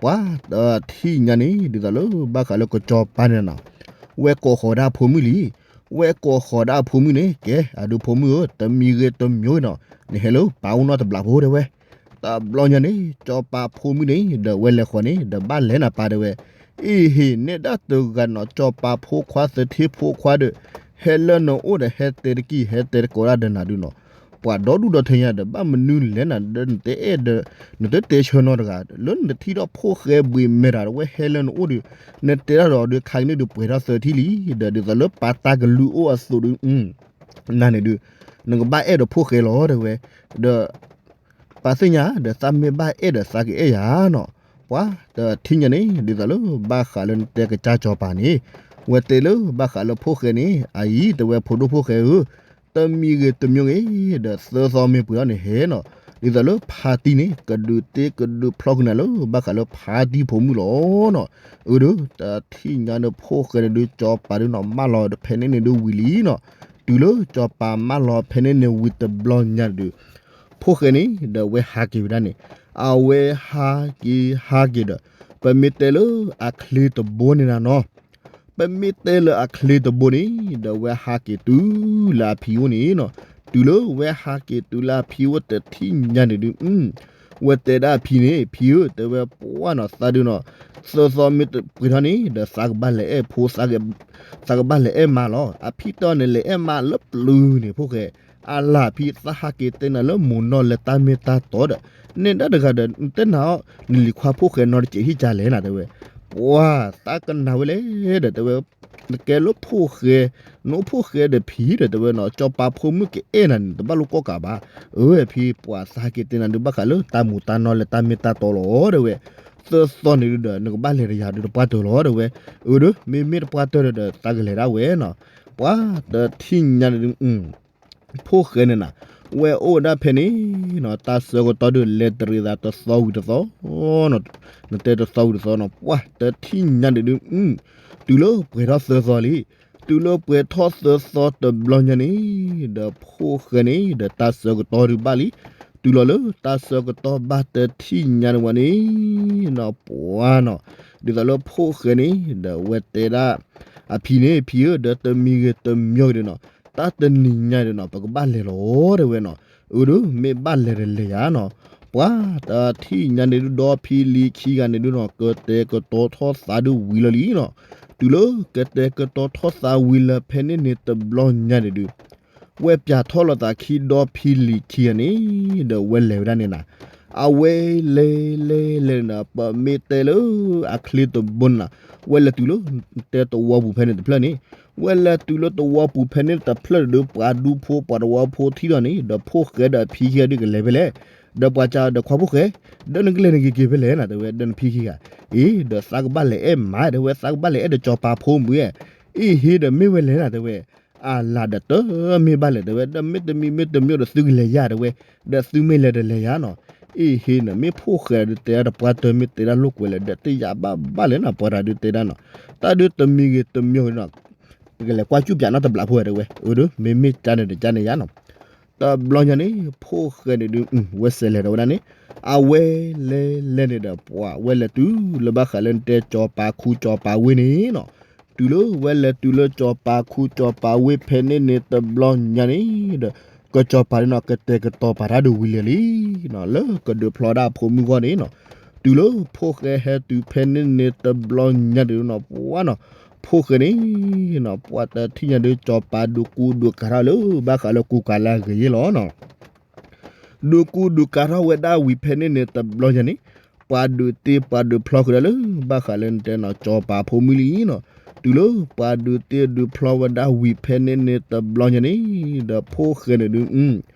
ပှၤတထံၣ်ညါန့ၣ် ဒ်သိးလၢဘၣ်ဃးလၢကစီၤပၤန့ၣ်နီၤ, ဝဲကိးဃီၤဒၣ်အဖိမုၣ်လံ, ဝဲကိးဃီၤဒၣ်အဖိမုၣ်န့ၣ် ကဲ အဒုးဖိမုၣ်ဧၢ တမံၤဂ့ၤတမံၤဂ့ၤနီၤ, နဟဲလၢပၢ်အိၣ်နီတဘျီဖိတဲဝဲ, တဘျီညါန့ၣ် စီၤပၤဖိမုၣ်န့ၣ် ဒီးဝဲလဲၤဃီၤန့ၣ် ဒီးဘၣ်လဲၤနၤပၢ်တဲဝဲ, အ့ၣ်ဟ့ၣ် နဲဒၣ်တဂၤနီၤ စီၤပၤဖိခွါသၢထံဖိခွါဒီး ဟဲလၢနအိၣ်ဒီး ဟဲတဲတကံၢ် ဟဲတဲတကိးဒၣ်ဒီးနၤဒုးနီၤ, ပှၤဒီဒူၣ်ဒီထၢညါဒီး ဘၣ်မနုၤလဲၣ်နၤဒီး နတအဲၣ်ဒီး နတတဲဆၢနီတဂၤ လၢနတထံၣ်ဒီးဖိၣ်ဃဲဘှံးမဲာ်တၢ်ဒီး ဝဲဟဲလၢနအိၣ်ဒီး နတဲဒၣ်ဒီးဒုး ခါကန့ၣ်ဒုးပှဲၤထီၣ်သၢထံၣ်လံ, ဒီးဒ်သိးလၢပၢ်တၢ်ကလုၢ်အိၣ်အသိးဒုး နၤန့ၣ်ဒုး နကဘၣ်အဲၣ်ဒီးဖိၣ်ဃဲလီၤတဲဝဲ, ဒီး ပၢ်သ့ၣ်ညါ ဒီးသးမ့ၢ်ဘၣ်အဲၣ်ဒီးသးကအဲၣ်ယၤနီၤ, ပှၤတထံၣ်ညါန့ၣ် ဒ်သိးလၢဘၣ်ဃးလၢနတဲကစၢ်စီၤပၤန့ၣ်, ဝဲတဲလၢဘၣ်ဃးလၢဖိၣ်ဃဲန့ၣ် အအံၤတဲဝဲဖိဒိၣ်ဖိၣ်ဃဲဧၢ, တမံၤဂ့ၤတမံၤဂ့ၤ ဒီးသၢသီမ့ၢ်ပှဲၤထီၣ်န့ၣ်ဟဲနီၤ, ဒ်သိးလၢဖါတံၢ်န့ၣ် ကဒုးတ့ကဒုးဖျီကနၤလၢ ဘၣ်ဃးလၢဖါတံၢ်ဖိမုၣ်လီၤနီၤ, အၢဒုး တထံၣ်ညါန့ၣ်ဖိၣ်ဃဲန့ၣ်ဒုး စီၤပၤဒုးနီၤ မၢလီၤဖဲန့ၣ်န့ၣ်ဒုးဝံၤလံနီၤ, တုၤလၢစီၤပၤမၢလီၤဖဲန့ၣ်န့ၣ်ဝံၤတဘျီညါန့ၣ်ဒုး ဖိၣ်ဃဲန့ၣ် ဒီးဝဲဟးက့ၤဝဲဒၣ်န့ၣ်, အဝဲဟးက့ၤဟးက့ၤဒီး ပမ့ၢ်တဲလၢအချ့တဘိန့ၣ်နၤနီၤ, ပမ့ၢ်တဲလၢအချ့တဘိန့ၣ် ဒီးဝဲဟးက့ၤတုၤလၢအဖံအိၣ်န့ၣ်နီၤ, တုၤလၢဝဲဟးက့ၤတုၤလၢအဖံအိၣ်တထံၣ်ညါန့ၣ်ဒုး ဝဲတဲဒၣ်အဖံန့ၣ် ဖံဧၢ တဲဝဲပှၢ်နီၤ သးဒုးနီၤ, သၢသီမ့ၢ်ပှဲၤထီၣ်န့ၣ် ဒီးသးကဘၣ်လဲၤအဲၣ်ဖိ သးကဘၣ်လဲၤအဲၣ်မါလီၤ. အဖံတဲအီၤန့ၣ် လဲၤအဲၣ်မါလၢပျုၤန့ၣ် ဖိၣ်ဃဲ, အလၢ်ဖံ သးဟးက့ၤတဲနၤလၢမိၢ်နီၢ်လၢတၢ်မ့ၢ်တၢ်တီဒီး နဲဒၣ်တဂၤဒီး နတဲနၤအီၤ နလံၤခွါဖိၣ်ဃဲနီတစဲးဟံၣ်ကလဲၣ်နၤ တဲဝဲ, ပှၢ် သးကနၣ်ဝဲလဲၣ်ဒီး တဲဝဲ နကဲလၢဖိၣ်ဃဲ, နအိၣ်ဖိၣ်ဃဲဒီးဖံဒီး တဲဝဲနီၤ, စီၤပၤဖိမုၣ်ကအဲၣ်နၤန့ၣ် တဘၣ်လိၣ်ကိးကးဘၣ်. အၢ ဖံ ပှၢ် သးဟးက့ၤတဲနၤဒုး ဘၣ်ဃးလၢတၢ်မိၢ်တၢ်နီၢ်လၢတၢ်မ့ၢ်တၢ်တီလီၤ တဲဝဲ, သၢသီန့ၣ်ဒုးဒီး နကဘၣ်လဲၤဒီးယၤဒုးတပှၢ်တၢၢ်လီၤ တဲဝဲ, အၢ ဒီး မ့မ့ၢ်တပှၢ်တၢၢ်ဒီး သးကလဲၤဒၣ်ဝဲနီၤ, ပှၢ် တထံၣ်ညါန့ၣ်ဒုး ဖိၣ်ဃဲန့ၣ်နၤ, ဝဲအိၣ်ဝဲဒၣ်ဖဲန့ၣ်နီၤ, တၢ်ဆၢကတီၢ်ဒုး လဲၤတရံးသးတသီဝံၤတသီနီၤ, နတဲတသီဝံၤတသီနီၤ, ပှၢ် တထံၣ်ညါန့ၣ်ဒုး တုၤလၢပှဲၤထီၣ်သၢသီလံ, တုၤလၢပှဲၤထီၣ်သၢသီတဘျီညါန့ၣ်, ဒီးဖိၣ်ဃဲန့ၣ် ဒီးတၢ်ဆၢကတီၢ်ဒုးဘၣ်လံ, တုၤလီၤလၢတၢ်ဆၢကတီၢ်ဘၣ်တထံၣ်ညါန့ၣ်ဝဲန့ၣ်နီၤ, ပှၢ်နီၤ, ဒ်သိးလၢဖိၣ်ဃဲန့ၣ် ဒီးဝဲတဲဒၣ် အဖံန့ၣ် ဖံဧၢ ဒီးတမံၤဂ့ၤတမံၤဂ့ၤဒီးနီၤ, တၢ်တနံၤညါဒီးနီၤ ပကဘၣ်လဲၤလီၤ တဲဝဲနီၤ, အၢ ဒီး မ့ၢ်ဘၣ်လဲၤဒီးလဲၤယၤနီၤ, ပှၢ် တထံၣ်ညါန့ၣ်ဒုး ဒီဖံလံၤခံဂၤန့ၣ်ဒုးနီၤ ကတဲာ်ကတီၤထီၣ်သးဒုးဝံၤလီၤလံနီၤ, ဖ တုၤလၢကတဲာ်ကတီၤထီၣ်သးဝံၤလၢဖဲန့ၣ်န့ၣ်တဘျီညါန့ၣ်ဒုး ဝဲပၠးထီၣ်လိာ်သးခံဒီဖံလံၤခံဂၤန့ၣ် ဒီးဝဲလဲၤဝဲဒၣ်န့ၣ်နၤ, အဝဲလဲၤလဲၤလဲၤန့ၣ် ပမ့ၢ်တဲလၢအချ့တဘိန့ၣ်နၤ, ဝဲလဲၤတုၤလၢတဲသဝီပူၤဖဲန့ၣ်တဖျၢၣ်န့ၣ်, ဝဲလဲၤတုၤလၢသဝီပူၤဖဲန့ၣ်တဖျၢၣ်န့ၣ်ဒုး ပှၤဒူဖိပှၤသဝီဖိထံၣ်ဒီးန့ၣ် ဒီးဖိၣ်ဃဲဒီးအဖံခံဂၤဒုးကလဲၤဖဲလဲၣ်, ဒီးပှၤကဒီးခွါဖိၣ်ဃဲ, ဒီးနကလဲၤနက့ၤက့ၤဖဲလဲၣ်နၤ တဲဝဲ ဒီးနဖံခံဂၤ, အ့ ဒီးသးကဘၣ်လဲၤအဲၣ်မး တဲဝဲ သးကဘၣ်လဲၤအဲၣ်ဒီးကၠီၤပၤဖိမုၣ်ဧၢ, အ့ဟ့ဒီးမ့ၢ်ဝဲလဲၣ်နၤ တဲဝဲ, အလၤဒီးတမ့ၢ်ဘၣ်လဲၣ် တဲဝဲ ဒီးမ့တမံၤမ့တမံၤဒီးသုကလဲၤယၤ တဲဝဲ, ဒီးသုမ့ၢ်လဲၤဒီးလဲၤယၤနီၤ, အ့ဟ့န့ၣ် မ့ၢ်ဖိၣ်ဃဲဒုးတဲဒၣ်ဒီးပှၤတမ့ၢ်တဲဒၣ်လိာ်ကွဲလဲၣ် ဒီးတယာ်ဘၣ်ဘၣ်လဲၣ်နၤ ပှၤတၢ်ဒုးတဲဒၣ်နီၤ, တၢ်ဒုးတမံၤဂ့ၤတမံၤဂ့ၤနီၤ ပကလဲၤကွၢ်ကၠူၣ်ပၠးနီတဘျီဖိဝဲ တဲဝဲ, အၢ ဒီးမ့မ့ၢ်ကါန့ၣ်ဒီးကါန့ၣ်ယါနီၤ, တဘျီညါန့ၣ် ဖိၣ်ဃဲန့ၣ်ဒုး ဝဲစဲးလဲၤဒီးဝဲဒၣ်န့ၣ်, အဝဲလဲၤလဲၤန့ၣ်ဒီးပှၤဝဲလဲၤတုၤလၢဘၣ်ဃးလၢနတဲ ကၠီၤပၤခူကၠီၤပၤဝ့ၢ်န့ၣ်နီၤ, တုၤလၢဝဲလဲၤတုၤလၢကၠီၤပၤခူကၠီၤပၤဝ့ၢ်ဖဲန့ၣ်န့ၣ်တဘျီညါန့ၣ်ဒီး ကၠီၤပၤန့ၣ်နီၤ ကတဲာ်ကတီၤပာ်တၢ်ဒုးဝံၤလၢာ်လံနီၤ, လၢကဒုးဖျီဒၣ်အဖိမုၣ်ဂီၢ်န့ၣ်နီၤ, တုၤလၢဖိၣ်ဃဲဟဲတုၤဖဲန့ၣ်န့ၣ်တဘျီညါန့ၣ်နီၤ ပှၤနီၤ, ဖိၣ်ဃဲန့ၣ်နီၤ ပှၤတထံၣ်ညါဒုး ကၠီၤပၤဒုးကူဒုးကၤထီၣ်လၢဘၣ်ဃးလၢကူကၤလၢအဂ့ၤယ့ၢ်လီၤနီၤ ဒုးကူဒုးကၤထီၣ်ဝဲဒၣ်ဝံၤဖဲန့ၣ်န့ၣ်တဘျီညါန့ၣ်, ပှၤဒုးတ့ပှၤဒုးဖျီဃုာ်ဒၣ်လၢ ဘၣ်ဃးလၢနတဲနီၤ ကၠီၤပၤဖိမုၣ်လံနီၤ, တုၤလၢပှၤဒုးတ့ဒုးဖျီဝဲဒၣ်ဝံၤဖဲန့ၣ်န့ၣ်တဘျီညါန့ၣ်, ဒီးဖိၣ်ဃဲန့ၣ်ဒုး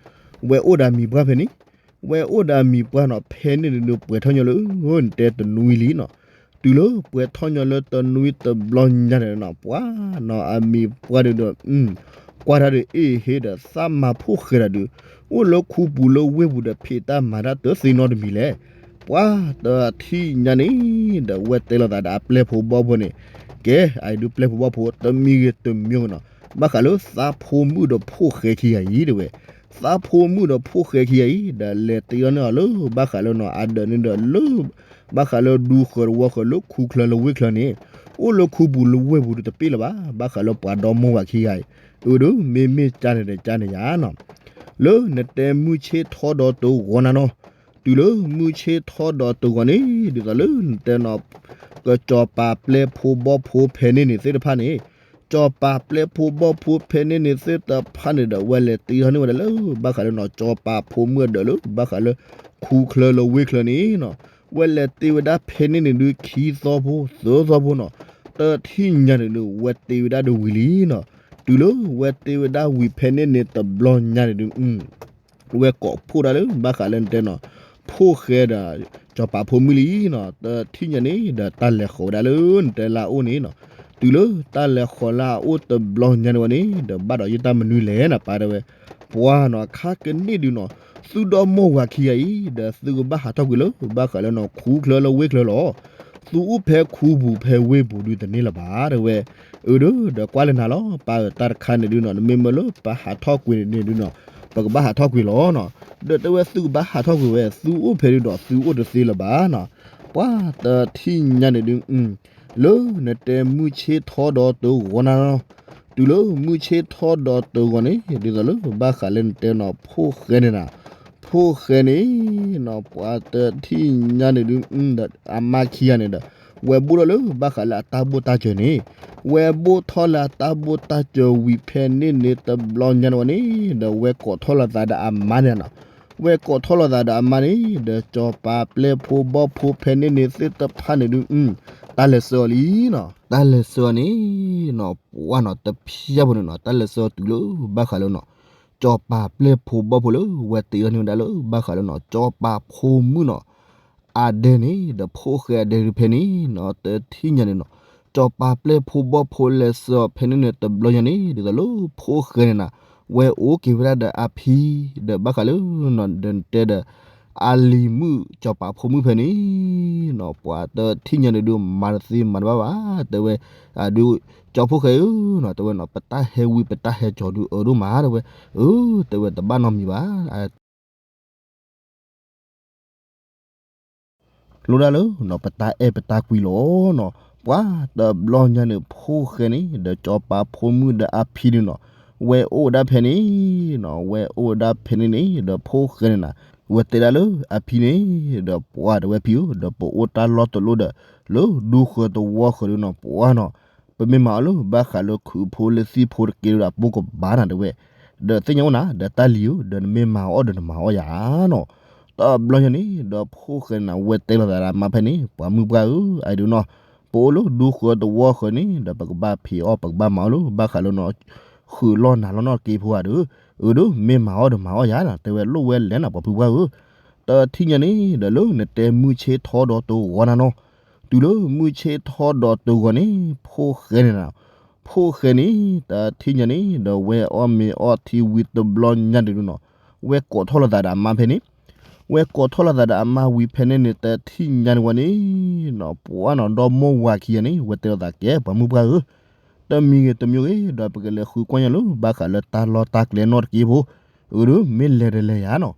ဝဲအိၣ်ဒီးအမံၤပှၢ်ဖဲန့ၣ်, ဝဲအိၣ်ဒီးအမံၤပှၢ်နီၤ ဖဲန့ၣ်န့ၣ်ဒုး ပှဲၤထီၣ်ညီလၢ နတဲတနွံလံနီၤ, တုၤလၢပှဲၤထီၣ်ညီလၢတနွံတဘျီညါန့ၣ်နီၤ ပှၤနီၤ အမံၤပှၢ်ဒုးဒီး ကွၢ်တၢ်ဒုး အ့ဟ့ဒီး သးမၤဖိၣ်ဃဲတၢ်ဒုး အိၣ်လၢခူပူၤလၢဝ့ၢ်ပူၤဒီး ဖံးတၢ်မၤတၢ်တသ့နီတမံၤလဲၣ်, ပှၤတထံၣ်ညါန့ၣ်ဒီး ဝဲတဲလိာ်သးဒီးအပျဲၢ်ဖိဘီၣ်ဖိန့ၣ်, ကဲ အအံၤဒုးပျဲၢ်ဖိဘီၣ်ဖိ တမံၤဂ့ၤတမံၤဂ့ၤနီၤ, ဘၣ်ဃးလၢသးဖိမုၣ်ဒီးဖိၣ်ဃဲခံဂၤအံၤ တဲဝဲ, သးဖိမုၣ်ဒီးဖိၣ်ဃဲခံဂၤအံၤ ဒီးလဲၤတ့အီၤန့ၢ်အီၤလၢ ဘၣ်ဃးလၢနီၤ အဒၢးန့ၣ်ဒီးလၢ ဘၣ်ဃးလၢဒူဃၢၤတဝီဃၢၤလၢခူချၢလၢဝ့ၢ်ချၢန့ၣ်, အိၣ်လၢခူပူၤလၢဝ့ၢ်ပူၤဒုးတပ့ၢ်လၢၤဘၣ်, ဘၣ်ဃးလၢပှၤဒီမါဝၤခံဂၤအံၤ, အၢ ဒုးမ့မ့ၢ်ကါန့ၣ်ဒီးကါန့ၣ်ယါနီၤ, လၢနတဲမုၢ်ဆ့ၣ်ထီဒီးတဂီၤနၤနီၤ, တုၤလၢမုၢ်ဆ့ၣ်ထီဒီးတဂီၤန့ၣ် ဒ်သိးလၢနတဲနီၤ ကၠီၤပၤပျဲၢ်ဖိဘီၣ်ဖိဖဲန့ၣ်န့ၣ်သ့ၣ်တဖၣ်န့ၣ်, ကၠီၤပၤပျဲၢ်ဖိဘီၣ်ဖိဖဲန့ၣ်န့ၣ်သ့ၣ်တဖၣ်န့ၣ်ဒီး ဝဲလဲၤတ့ထီၣ်န့ၢ်ဝဲဒၣ်လၢ ဘၣ်ဃးလၢနီၤ ကၠီၤပၤဖိမုၣ်အဒၢးလၢ ဘၣ်ဃးလၢ ခူချၢလၢဝ့ၢ်ချၢန့ၣ်နီၤ, ဝဲလဲၤတ့ဝဲဒၣ်ဖဲန့ၣ်န့ၣ်ဒုး ခံသီဖိ သၢသီဖိနီၤ, တထံၣ်ညါန့ၣ်ဒုး ဝဲတ့ဝဲဒၣ်ဒုးဝံၤလံနီၤ, တုၤလၢဝဲတ့ဝဲဒၣ်ဝံၤဖဲန့ၣ်န့ၣ်တဘျီညါန့ၣ်ဒုး ဝဲကိးဖှိၣ်ဒၣ်လၢ ဘၣ်ဃးလၢနတဲနီၤ ဖိၣ်ဃဲဒီး ကၠီၤပၤဖိမုၣ်လံနီၤ, တထံၣ်ညါန့ၣ်ဒီး တၢ်လဲၤဃီၤဝဲဒၣ်လၢနတဲလၢအအိၣ်န့ၣ်နီၤ, တုၤလၢတၢ်လဲၤဃီၤလၢအအိၣ်တဘျီညါန့ၣ်ဝဲန့ၣ် ဒီးဘၣ်ဒီးယတၢ်မနုၤလဲၣ်နီၤ ပာ်တဲဝဲ, ပှၤနီၤ ခါကန့ၣ်ဒုးနီၤ, သုဒီမိၢ်ဝၤခံဂၤအံၤ ဒီးသုကဘၣ်ဟးထီၣ်ကွံာ်လၢ ဘၣ်ဃးလၢနီၤ ခူချၢလၢဝ့ၢ်ချၢလီၤ. သုအိၣ်ဖဲခူပူၤဖဲဝ့ၢ်ပူၤဒုးတန့ၢ်လၢၤဘၣ် တဲဝဲ, အၢ ဒီး ဒီးကွၢ်လၢနၤလီၤ ပာ်အၢ တၢ်တခါန့ၣ်ဒုးနီၤ နမ့မ့ၢ်လၢပဟးထီၣ်ကွံာ်န့ၣ်ဒုးနီၤ ပကဘၣ်ဟးထီၣ်ကွံာ်လီၤနီၤ, ဒီးတဲဝဲသုကဘၣ်ဟးထီၣ်ကွံာ်ဝဲ သုအိၣ်ဖဲဒုးဒီးသုအိၣ်တသ့လၢၤဘၣ်နီၤ, ပှၤတထံၣ်ညါန့ၣ်ဒုး လၢနတဲမုၢ်ဆ့ၣ်ထီဒီးတဂီၤနၤနီၤ, တုၤလၢမုၢ်ဆ့ၣ်ထီဒီးတဂီၤန့ၣ် ဒ်သိးလၢဘၣ်ဃးလၢနတဲနီၤ ဖိၣ်ဃဲန့ၣ်နၤ, ဖိၣ်ဃဲန့ၣ်နီၤ ပှၤတထံၣ်ညါန့ၣ်ဒုး ဒီးအမါခံဂၤန့ၣ်ဒီး ဝဲဘိၣ်ထီၣ်လၢဘၣ်ဃးလၢအတၢ်ဘိၣ်တၢ်စၢၤန့ၣ်, ဝဲဘိၣ်ထီၣ်လၢအတၢ်ဘိၣ်တၢ်စၢၤဝံၤဖဲန့ၣ်န့ၣ်တဘျီညါန့ၣ်ဝဲန့ၣ် ဒီးဝဲကိးထီၣ်လိာ်သးဒီးအမါန့ၣ်နီၤ, ဝဲကိးထီၣ်လိာ်သးဒီးအမါန့ၣ် ဒီးကၠီၤပၤပျဲၢ်ဖိဘီၣ်ဖိဖဲန့ၣ်န့ၣ်သ့ၣ်တဖၣ်န့ၣ်ဒုး တၢ်လဲၤဆှၢအီၤလံနီၤ, တၢ်လဲၤဆှၢအီၤန့ၣ်နီၤ ပှၤနီၤ တဖျၢၣ်ဖိန့ၣ်နီၤ တၢ်လဲၤဆှၢအီၤတုၤလၢဘၣ်ဃးလၢနီၤ ကၠီၤပၤပျဲၢ်ဖိဘီၣ်ဖိလၢ ဝဲတ့အီၤန့ၢ်ဝဲဒၣ်လၢ ဘၣ်ဃးလၢနီၤ ကၠီၤပၤဖိမုၣ်နီၤ အဒဲန့ၣ် ဒီးဖိၣ်ဃဲအဒဲဒုးဖဲန့ၣ်နီၤ တထံၣ်ညါန့ၣ်နီၤ, ကၠီၤပၤပျဲၢ်ဖိဘီၣ်ဖိလဲၤဆှၢအီၤဖဲန့ၣ်န့ၣ်တဘျီညါန့ၣ် ဒ်သိးလၢဖိၣ်ဃဲန့ၣ်နၤ ဝဲအိၣ်က့ၤဝဲဒၣ်ဒီးအဖံ ဒီးဘၣ်ဃးလၢနီၤ ဒီးနတဲဒီး အလံၤမုၣ်ကၠီၤပၤဖိမုၣ်ဖဲန့ၣ်နီၤ ပှၤတထံၣ်ညါန့ၣ်ဒုး မၤတသ့မၤတဘၣ်ဘၣ် တဲဝဲ ဒုး ကၠီဖိၣ်ဃဲဧၢနီၤ တဲဝဲနီၤ ပတၢ်ဟဲဝံပတၢ်ဟဲကၠီၤဒုးအၢဒိၣ်မး တဲဝဲ အၢ တဲဝဲတဘၣ်နီတမံၤဘၣ် လိၣ်ဒၣ်လၢနီၤ ပတၢ်အဲၣ်ပတၢ်ကွံလီၤနီၤ ပှၤတဘျီညါန့ၣ် ဖိၣ်ဃဲန့ၣ် ဒီးကၠီၤပၤဖိမုၣ်ဒီးအဖံန့ၣ်နီၤ ဝဲအိၣ်ဝဲဒၣ်ဖဲန့ၣ်နီၤ ဝဲအိၣ်ဝဲဒၣ်ဖဲန့ၣ်န့ၣ် ဒီးဖိၣ်ဃဲန့ၣ်နၤ ဝဲတဲဒၣ်လၢအဖံန့ၣ် ဒီးပှၤတဲဝဲဖံဧၢ ဒီးပအိၣ်တၢ်လီၢ်တလီၢ်ဒီး လၢဒူဃၢၤတဝီဃၢၤဒုးနီၤ ပှၤနီၤ ပမ့ၢ်မၤအီၤလၢဘၣ်ဃးလၢခုးဖိလၢသံၣ်ဖိတက့ၢ်ဒီးအပိကဘၣ်နၤတဲဝဲ, ဒီးသ့ၣ်ညါအိၣ်နၤ ဒီးတၢ်လံၤဧၢ ဒီးနမ့ၢ်မၤအီၤဒီးနမၤအီၤယၤနီၤ. တဘျီညါန့ၣ် ဒီးဖိၣ်ဃဲန့ၣ် အဝဲတဲလိာ်သးဒီးအမါဖဲန့ၣ် ပှၤမုၢ်ပှၢ်ဧၢ, အဒုနီၤ, ပအိၣ်လၢဒူဃၢတဝီဃၢၤန့ၣ် ဒီးပကဘၣ်ဖံးအီၣ် ပကဘၣ်မၤအီၤလၢဘၣ်ဃးလၢနီၤ ဃုာ်လီၢ်နၤလီၢ်နီၢ်တက့ၢ်ဖိဧါဒီး, အၢဒီးမ့ၢ်မၤအီၤဒီးမၤအီၤယၤနီၤ တဲဝဲလိၣ်ဝဲလဲၣ်နၤ ပှၤဖုပှၢ်ဧၢ, တထံၣ်ညါန့ၣ် ဒီးလၢနတဲမုၢ်ဆ့ၣ်ထီၣ်ဒီးတဂီၤနၤနီၤ, တုၤလၢမုၢ်ဆ့ၣ်ထီၣ်ဒီးတဂီၤန့ၣ် ဖိၣ်ဃဲန့ၣ်နၤ, ဖိၣ်ဃဲန့ၣ် တထံၣ်ညါန့ၣ် ဒီးဝဲအီၣ်မ့ၤအီထံဝံၤတဘျီညါန့ၣ်ဒုနီၤ, ဝဲကိးထီၣ်လိာ်သးဒီးအမါဖဲန့ၣ်, ဝဲကိးထီၣ်လိာ်သးဒီးအမါဝံၤဖဲန့ၣ်န့ၣ် တထံၣ်ညါန့ၣ်ဝဲန့ၣ်နီၤ ပှၤနီၤ ဒီမိၢ်ဝၤခံဂၤန့ၣ် ဝဲတဲလိာ်သးကဲ ပှၤမုၢ်ပှၢ်ဧၢ, တမံၤဂ့ၤတမံၤဂ့ၤ ဒီးပကလဲၤဃုကွၢ်ညါလၢဘၣ်ဃးလၢတၢ်လီၢ်တၢ်ကျဲနီၢ်တက့ၢ်ဖိ, အၢဒီးမ့ၢ်လဲၤတလဲၤယၤနီၤ.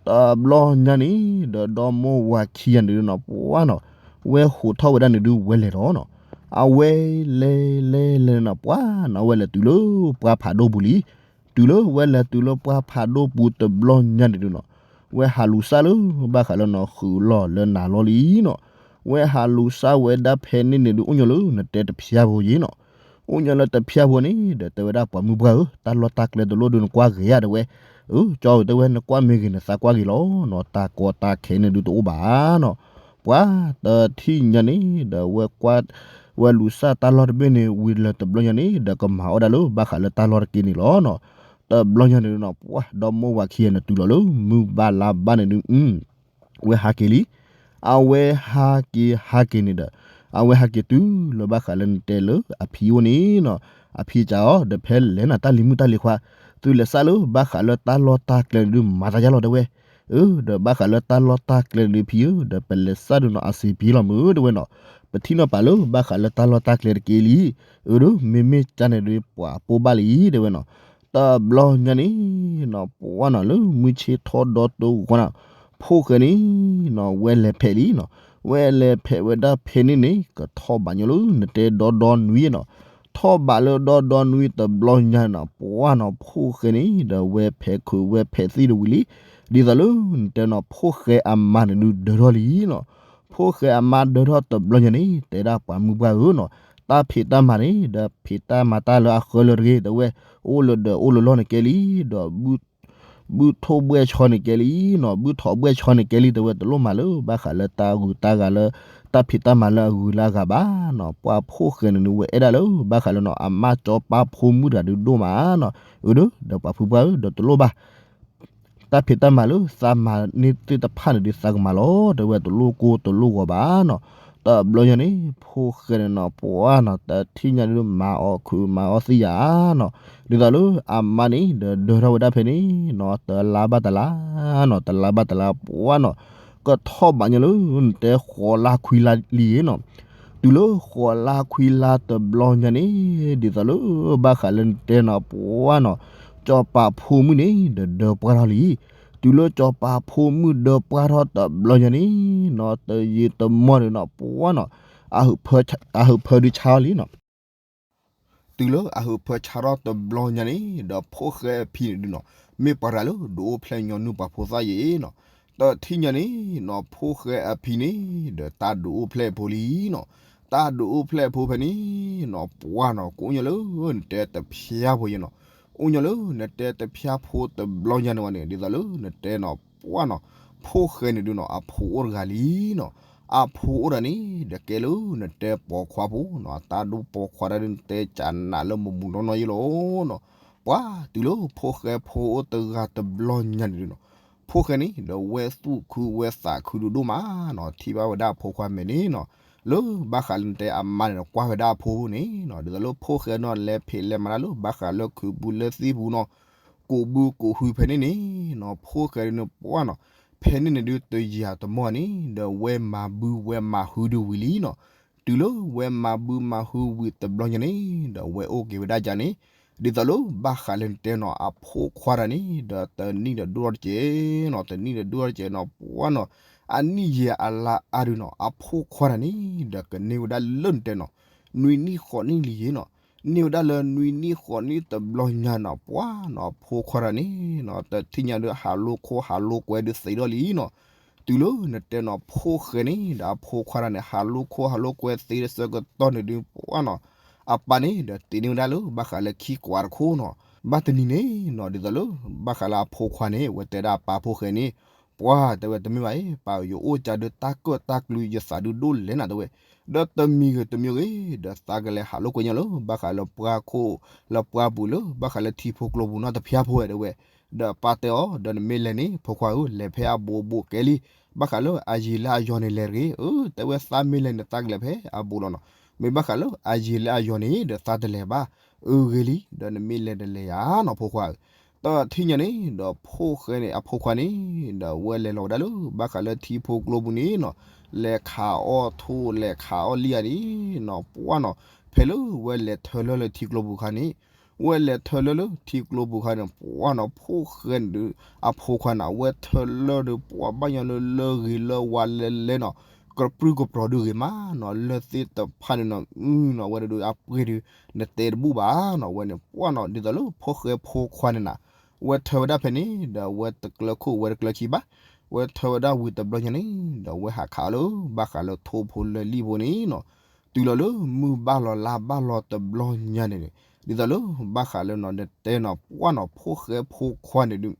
တဘျီညါန့ၣ် ဒီးဒီမိၢ်ဝၤခံဂၤန့ၣ်ဒုနီၤ ပှၤနီၤ, ဝဲဟိးထီၣ်ဝဲဒၣ်န့ၣ်ဒုဝဲလဲၤဒီးနီၤ, အဝဲလဲၤလဲၤလဲၤနီၤ ပှၤနီၤ ဝဲလဲၤတုၤလၢပှၢ်ဖးဒိၣ်ပူၤလံ, တုၤလၢဝဲလဲၤတုၤလၢပှၢ်ဖးဒိၣ်ပူၤတဘျီညါန့ၣ်ဒုနီၤ, ဝဲဟးလူၤစၢ်လၢဘၣ်ဃးလၢနီၤ ဃုာ်လီၢ်လၢနၤလီၢ်လံနီၤ, ဝဲဟးလူၤစၢ်ဝဲဒၣ်ဖဲန့ၣ်န့ၣ်ဒု အိၣ်ညီလၢနတဲတဖျါဖိယံၤနီၤ, အိၣ်ညီလၢတဖျါဖိန့ၣ် ဒီးတဲဝဲဒၣ်ပှၤမုၢ်ပှၢ်ဧၢ တၢ်လီၢ်တၢ်ကျဲတလိၣ်ဒုနကွၢ်ဂ့ၤဧါတဲဝဲ, အၢ ကၠီဧၢ တဲဝဲ နကွၢ်မ့ၢ်ဂ့ၤနသးကွၢ်ဂ့ၤလီၤနီၤ တၢ်ကီတၢ်ခဲန့ၣ်ဒုတအိၣ်ဘၣ်နီၤ, ပှၤတထံၣ်ညါန့ၣ် ဒီးဝဲကွၢ် ဝဲလူၤစၢ်တၢ်လီၢ်တဘ့ၣ်န့ၣ်ဝံၤလၢတဘျီညါန့ၣ် ဒီးကမၤအီၣ်ဒၣ်လၢဘၣ်ဃးလၢတၢ်လီၢ်တက့ၢ်န့ၣ်လီၤနီၤ, တဘျီညါန့ၣ်နီၤ ပှၤဒီမိၢ်ဝၤခံဂၤန့ၣ်တုၤလီၤလၢမုၢ်ဘၣ်လါဘၣ်န့ၣ်ဒု ဝဲဟးက့ၤလံ, အဝဲဟးက့ၤဟးက့ၤန့ၣ်ဒီး အဝဲဟးက့ၤတုၤလၢဘၣ်ဃးလၢနတဲလၢအဖံအိၣ်န့ၣ်နီၤ, အဖံကးအီၤ ဒီးဖဲလဲၣ်နၤ တၢ်လံၤမုၣ်တၢ်လံၤခွါ သုလဲၤစၢ်လၢဘၣ်ဃးလၢတၢ်လီၢ်တၢ်ကျဲန့ၣ်ဒု မၤသးယါလီၤတဲဝဲ, အၢ ဒီးဘၣ်ဃးလၢတၢ်လီၢ်တၢ်ကျဲန့ၣ်ဒုဖံဧၢ ဒီးပလဲၤစၢ်ဒုနီၤ အစံးပံလီၤမုၢ်တဲဝဲနီၤ, ပထံၣ်နီၤပာ်လၢဘၣ်ဃးလၢတၢ်လီၢ်တၢ်ကျဲတက့ၢ်လံ, အၢ ဒီးမ့မ့ၢ်ကၢ်န့ၣ်ဒု ပှၤပိၢ်ဘၣ်လံတဲဝဲနီၤ, တဘျီညါန့ၣ်နီၤ ပှၤနီၤ လၢမုၢ်ဆ့ၣ်ထီၣ်ဒီတဂီၤနီၤ, ဖိၣ်ဃဲန့ၣ်နီၤ ဝဲလဲၤဖဲးလံနီၤ, ဝဲလဲၤဖဲးဝဲဒၣ်ဖဲန့ၣ်န့ၣ် ကထီၣ်ဘးညီလၢနတဲဒီဒီနွံနီၤ, ထီၣ်ဘးလၢဒီဒီနွံတဘျီညါနီၤ ပှၤနီၤ ဖိၣ်ဃဲန့ၣ် ဒီးဝဲဖဲးခုးဝဲဖဲးသံၣ်တဝံၤလံ, ဒ်သိးလၢနတဲနီၤ ဖိၣ်ဃဲအမါန့ၣ်ဒုဒၢထီၣ်လံနီၤ, ဖိၣ်ဃဲအမါဒၢထီၣ်တဘျီညါန့ၣ် တဲဒၣ်ပှၤမုၢ်ပှၢ်ဧၢနီၤ, တၢ်ဖံးတၢ်မၤန့ၣ် ဒီးဖံးတၢ်မၤတၢ်လၢအဃၢလၢတဂ့ၤ တဲဝဲ, အိၣ်လၢဒၢးအိၣ်လၢလီၢ်န့ၣ်ကဲလံ, ဒီး ဘုထိၣ်ဘှဲၣ်ဆီန့ၣ်ကဲလံနီၤ, ဘုထိၣ်ဘှဲၣ်ဆီန့ၣ်ကဲလံ တဲဝဲ တလိၣ်မၤလၢဘၣ်ဃးလၢတၢ်ဂုၤတၢ်ဂၤလၢ တၢ်ဖံးတၢ်မၤလၢအဂုၤလၢအဂၤဘၣ်နီၤ, ပှၤဖိၣ်ဃဲန့ၣ်ဒု ဝဲအဲၣ်ဒၣ်လၢဘၣ်ဃးလၢနီၤ အမါစီၤပၤဖိမုၣ်တဂၤဒုဒိၣ်မးနီၤ, အၢ ဒီး ဒီးပှၤဖုပှၢ်ဧၢ ဒီးတလိၣ်ဘၣ် တၢ်ဖံးတၢ်မၤလၢသးမၤန့ၢ်သ့ၣ်တဖၣ်န့ၣ်ဒု သးကမၤလီၤ တဲဝဲ တလိၣ်ကိၢ်တလိၣ်ဂီၤဘၣ်နီၤ, တဘျီညါန့ၣ် ဖိၣ်ဃဲန့ၣ်နီၤ ပှၤနီၤ တထံၣ်ညါဒု မၤအီၣ်ခုးမၤအီၣ်သံၣ်ယၤနီၤ, ဒ်သိးလၢအမါန့ၣ် ဒီးဒၢထီၣ်ဝဲဒၣ်ဖဲန့ၣ်နီၤ တလါဘၣ်တလါနီၤ တလါဘၣ်တလါ ပှၤနီၤ ကထီၣ်ဘးညီလၢနတဲဃိးလါခွံလါလံနီၤ, တုၤလၢဃိးလါခွံလါတဘျီညါန့ၣ် ဒ်သိးလၢဘၣ်ဃးလၢနတဲနီၤ ပှၤနီၤ စီၤပၤဖိမုၣ်န့ၣ် ဒီးဒၢပှၢ်ထီၣ်လံ, တုၤလၢစီၤပၤဖိမုၣ်ဒၢပှၢ်ထီၣ်တဘျီညါန့ၣ်နီၤ တယံာ်တမီၢ်န့ၣ်နီၤ ပှၤနီၤ အဟုးဖၢဒုဆါအီၤလံနီၤ, တုၤလၢအဟုးဖၢဆါထီၣ်တဘျီညါန့ၣ် ဒီးဖိၣ်ဃဲအဖံန့ၣ်ဒုနီၤ မ့ၢ်ပှၤတဂၤလၢဒုးအိၣ်ဖျဲၣ်ညီနုၢ်ပှၤဖိသၣ်ယဲနီၤ, တထံၣ်ညါန့ၣ်နီၤ ဖိၣ်ဃဲအဖံန့ၣ် ဒီးတၢ်ဒုးအိၣ်ဖျဲၣ်ဖိလံနီၤ, တၢ်ဒုးအိၣ်ဖျဲၣ်ဖိဖဲန့ၣ်နီၤ ပှၤနီၤ ကအိၣ်ညီလၢနတဲတဖျါဖိယဲနီၤ, အိၣ်ညီလၢနတဲတဖျါဖိတဘျီညါန့ၣ်ဝဲန့ၣ် ဒ်သိးလၢနတဲနီၤ ပှၤနီၤ ဖိၣ်ဃဲန့ၣ်ဒုနီၤ အဖိအိၣ်တဂၤလံနီၤ, အဖိအိၣ်တဂၤန့ၣ် ဒီးကဲလၢနတဲပိာ်ခွါဖိနီၤ တၢ်ဒုးပိာ်ခွါတၢ်ဒုးနတဲကနးလၢမူမူနီၢ်နီၢ်ယဲလီၤနီၤ, ပှၤတုၤလၢဖိၣ်ဃဲဖိအိၣ်တဂၤတဘျီညါန့ၣ်ဒုနီၤ, ဖိၣ်ဃဲန့ၣ် ဒီးဝဲသူၣ်ခုဝဲသးခုဒုဒိၣ်မးနီၤ, ထံၣ်ဘၣ်ဝဲဒၣ်အဖိခွါမဲာ်န့ၣ်နီၤ, လၢဘၣ်ဃးလၢနတဲအမါန့ၣ် ကွၢ်ဝဲဒၣ်အဖိန့ၣ်နီၤ, ဒ်သိးလၢဖိၣ်ဃဲနီၤ လဲၤဖံးလဲၤမၤတၢ်လၢဘၣ်ဃးလၢခုးပူၤလၢသံၣ်ပူၤနီၤ, ကိးဘုကိးဟုဖဲန့ၣ်န့ၣ်နီၤ, ဖိၣ်ဃဲဒုန့ၣ် ပှၤနီၤ ဖဲန့ၣ်န့ၣ်ဒု တယံာ်တမီၢ်န့ၣ် ဒီးဝဲမၤဘုဝဲမၤဟုဒုဝံၤလံနီၤ, တုၤလၢဝဲမၤဘုမၤဟုဝံၤတဘျီညါန့ၣ် ဒီးဝဲအိၣ်က့ၤဝဲဒၣ်ယၤန့ၣ်, ဒ်သိးလၢဘၣ်ဃးလၢနတဲနီၤ အဖိခွါတဂၤန့ၣ် ဒီးတနံၣ်ဒီးဒိၣ်ထီၣ်တက့ၢ်နီၤ, တနံၣ်ဒီးဒိၣ်ထီၣ်တက့ၢ်နီၤ ပှၤနီၤ, အနံၣ်ယဲၢ်အလါအါဒုနီၤ အဖိခွါတဂၤန့ၣ် ဒီးကန့ၢ်ဝဲဒၣ်လၢနတဲနီၤ နွံနံၣ်ဃိးနံၣ်လံယဲနီၤ, န့ၢ်ဝဲဒၣ်လၢနွံနံၣ်ဃိးနံၣ်တဘျီညါနီၤ ပှၤနီၤ အဖိခွါတဂၤန့ၣ်နီၤ တထံၣ်ညါဒု ဟးလိခိၣ်ဟးလိကွဲဒုသ့ထီၣ်လံနီၤ, တုၤလၢနတဲနီၤ ဖိၣ်ဃဲန့ၣ် ဒီးအဖိခွါတဂၤန့ၣ် ဟးလိခိၣ်ဟးလိကွဲသ့တဆၢကတီၢ်န့ၣ်ဒု ပှၤနီၤ အပၢ်န့ၣ်ဒီးတ့န့ၢ်ဝဲဒၣ်လၢ ဘၣ်ဃးလၢခံကွၢ်တခိၣ်နီၤ, ဘၣ်တနံၤန့ၣ်နီၤ ဒ်သိးလၢ ဘၣ်ဃးလၢအဖိခွါန့ၣ် ဝဲတဲဒၣ်အပၢ်ဖိၣ်ဃဲန့ၣ်, ပှၢ်တဲဝဲတမ့ၢ်ဘၣ်အံၤ ပၢ်ဧၢ ယအိၣ်ကဒီးတၢ်ကၢၣ်တၢ်ကျူ ယသးဒုးဒိၣ်လဲၣ်နၤတဲဝဲ, ဒီးတမံၤဂ့ၤတမံၤဂ့ၤ ဒီးသးကလဲၤဟးလိာ်ကွဲညါလၢ ဘၣ်ဃးလၢပှၢ်ခိၣ် လၢပှၢ်ပူၤလၢ ဘၣ်ဃးလၢထံဖိကျိပူၤနီတဖၠါဖိဝဲတဲဝဲ, ဒီးအပၢ်တဲအီၤ ဒီးနမ့ၢ်လဲၤန့ၣ် ဖိခွါဧၢ လဲၤဖဲအဘူးဘူးကဲလံ, ဘၣ်ဃးလၢအယံာ်လၢအယီၤန့ၣ်လဲၤတဂ့ၤ, အၢ တဲဝဲသးမ့ၢ်လဲၤန့ၣ် သးကလဲၤဖဲအဘူးလီၤနီၤ, မ့ၢ်ဘၣ်ဃးလၢအယံာ်လၢအယီၤန့ၣ် ဒီးသးတလဲၤဘၣ်, အၢဂ့ၤလံ ဒီးနမ့ၢ်လဲၤတလဲၤယၤနီၤဖိခွါဧၢ, ဒီးထံၣ်ညါန့ၣ် ဒီးဖိၣ်ဃဲန့ၣ် အဖိခွါန့ၣ် ဒီးဝဲလဲၤလီၤဝဲဒၣ်လၢ ဘၣ်ဃးလၢထံဖိကျိပူၤန့ၣ်နီၤ, လဲၤခးအီၣ်ထိၣ် လဲၤခးအီၣ်လံယၤန့ၣ်နီၤ ပှၢ်နီၤ, ဖဲလၢဝဲလဲၤထၢလၢလၢထံကျိပူၤခါန့ၣ် ဝဲလဲၤထၢလၢလၢထံကျိပူၤခါန့ၣ် ပှၢ်နီၤ ဖိၣ်ဃဲန့ၣ်ဒုး အဖိခွါန့ၣ် အဝဲထၢလၢဒုး ပှၢ်ဘၣ်ညီလၢလၢဂ့ၤလၢဝါလဲလဲနီၤ, ကပြုၢ်ကပြီၤဒုးဂ့ၤမးနီၤ, လၢသ့ၣ်တဖၣ်န့ၣ်နီၤ အဝဲဒုးအပှ့ၤဒုး နတဲတဘူၣ်ဘၣ်နီၤ, ဝဲန့ၣ် ပှၢ်နီၤ ဒ်သိးလၢဖိၣ်ဃဲဖိခွါန့ၣ်နီၤ, ဝဲထၢဝဲဒၣ်ဖဲန့ၣ် ဒီးဝဲတကျၢၤခိၣ် ဝဲတကျၢၤခံဘၣ်, ဝဲထၢဝဲဒၣ်ဝံၤတဘျီညါန့ၣ် ဒီးဝဲဟးခးအီၤလၢ ဘၣ်ဃးလၢထိၣ်ဖိလၢလံၣ်ဖိန့ၣ်နီၤ, တုၤလီၤလၢမုၢ်ဘၣ်လီၤလါဘၣ်လီၤတဘျီညါန့ၣ်န့ၣ် ဒ်သိးလၢ ဘၣ်ဃးလၢနီၤ နတဲနီၤ ပှၢ်နီၤ ဖိၣ်ဃဲဖိခွါန့ၣ်ဒုး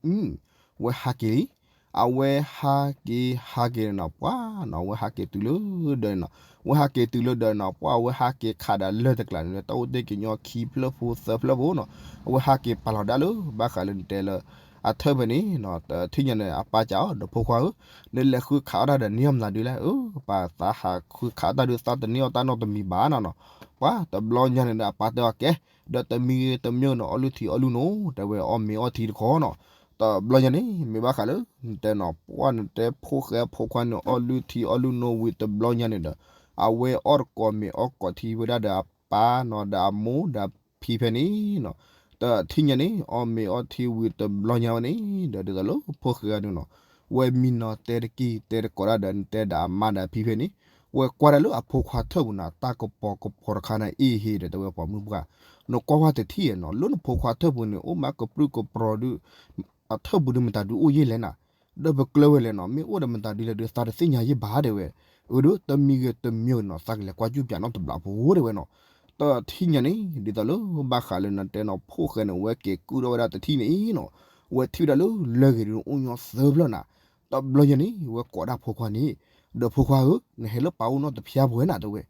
ဝဲဟးက့ၤလံ, အဝဲဟးက့ၤဟးက့ၤန့ၣ်နီၤ ပှၢ်နီၤ ဝဲဟးက့ၤတုၤလၢဒီးနီၤ, ဝဲဟးက့ၤတုၤလၢဒီးနီၤ ပှၢ် ဝဲဟးက့ၤခးဒၣ်လၢၢ်တကျးန့ၣ် တၢ်အိၣ်တ့ၢ်ကညီခံဖျၢၣ်ဖိသၢဖျၢၣ်ဖိနီၤ, အဝဲဟးက့ၤပာ်လီၤဒၣ်လၢ ဘၣ်ဃးလၢနတဲလၢ အထၢၣ်ဖဲန့ၣ်နီၤ, တထံၣ်ညါန့ၣ် အပၢ်စံးအီၤ ဒီးဖိခွါဧၢ, နလဲၤဃုခးအီၣ်တၢ်ဒီးန့ၢ်အီၣ်မနုၤဒုးလဲၣ်, အၢ ပၢ်သးဟးဃုခးအီၣ်တၢ်ဒုး သးတန့ၢ်အီၣ်တၢ်နီတမံၤဘၣ်နီၤနီၤ, ပှၢ်တဘျီညါန့ၣ်ဒီး အပၢ်တဲအီၤကဲ, ဒီးတမံၤဂ့ၤတမံၤဂ့ၤနီၤ အီၣ်လုၢ်ထံအီၣ်လုၢ်နိ တဲဝဲ အီၣ်မ့ၤအီထံတခီနီၤ, တဘျီညါန့ၣ် မ့ၢ်ဘၣ်ဃးလၢ နတဲနီၤ ပှၢ်နတဲဖိၣ်ဃဲဖိခွါန့ၣ် အီၣ်လုၢ်ထံအီၣ်လုၢ်နိဝံၤတဘျီညါန့ၣ်ဒီး အဝဲအီၣ်တကိးမ့ၤအီၣ်ကိးထံဝဲဒၣ်ဒီးအပၢ်နီၤ ဒီးအမိၢ်ဒီးအဖံဖဲန့ၣ်နီၤ, တထံၣ်ညါန့ၣ် အီၣ်မ့ၤအီထံဝံၤတဘျီညါဝဲန့ၣ် ဒီးဒ်သိးလၢဖိၣ်ဃဲဂၤန့ၣ်နီၤ, ဝဲမံနီၤတဲတက့ၢ်တဲတကိးတၢ်ဒီး နတဲဒီးအမါဒီးအဖံဖဲန့ၣ်, ဝဲကွၢ်ဒၣ်လၢအဖိခွါထၢၣ်ပူၤန့ၣ် တၢ်ကပီၤကပီၤတခါန့ၣ် အ့ဟ့ဒီးတဲဝဲ ပှၤမုၣ်ပှၢ်, နကွၢ်ဝဲတထံၣ်နီၤ လၢနဖိခွါထၢၣ်ပူၤန့ၣ် အိၣ်မးကပြုၢ်ကပြီၤဒုး အထၢၣ်ပူၤဒုးမတၤဒုးအိၣ်ယဲၢ်လဲၣ်နၤ, ဒီးပကျၢၤဝဲလဲၣ်နီၤ မ့ၢ်အိၣ်ဒီးမတၤဒုးလဲၣ်ဒုး သးတသ့ၣ်ညါယဲၢ်ဘၣ်တဲဝဲ, အၢ ဒီးတမံၤဂ့ၤတမံၤဂ့ၤနီၤ သးကလဲၤကွၢ်ကၠူၣ်ပၠးနီတဘျီဖိတဲဝဲနီၤ, တထံၣ်ညါန့ၣ် ဒ်သိးလၢဘၣ်ဃးလၢနတဲနီၤ ဖိၣ်ဃဲန့ၣ် ဝဲက့ၤကုၣ်ထီၣ်ဝဲဒၣ်တထံၣ်န့ၣ်နီၤ, ဝဲထံၣ်ဝဲဒၣ်လၢလၢၢ်ဂ့ၤဒုးအိၣ်ညီသၢဖျၢၣ်နၤ, တဘျီညါန့ၣ် ဝဲကိးဒၣ်ဖိခွါန့ၣ်, ဒီးဖိခွါဧၢ နဟဲလၢပၢ်အိၣ်နီတဖျါဖိဝဲနၤတဲဝဲ,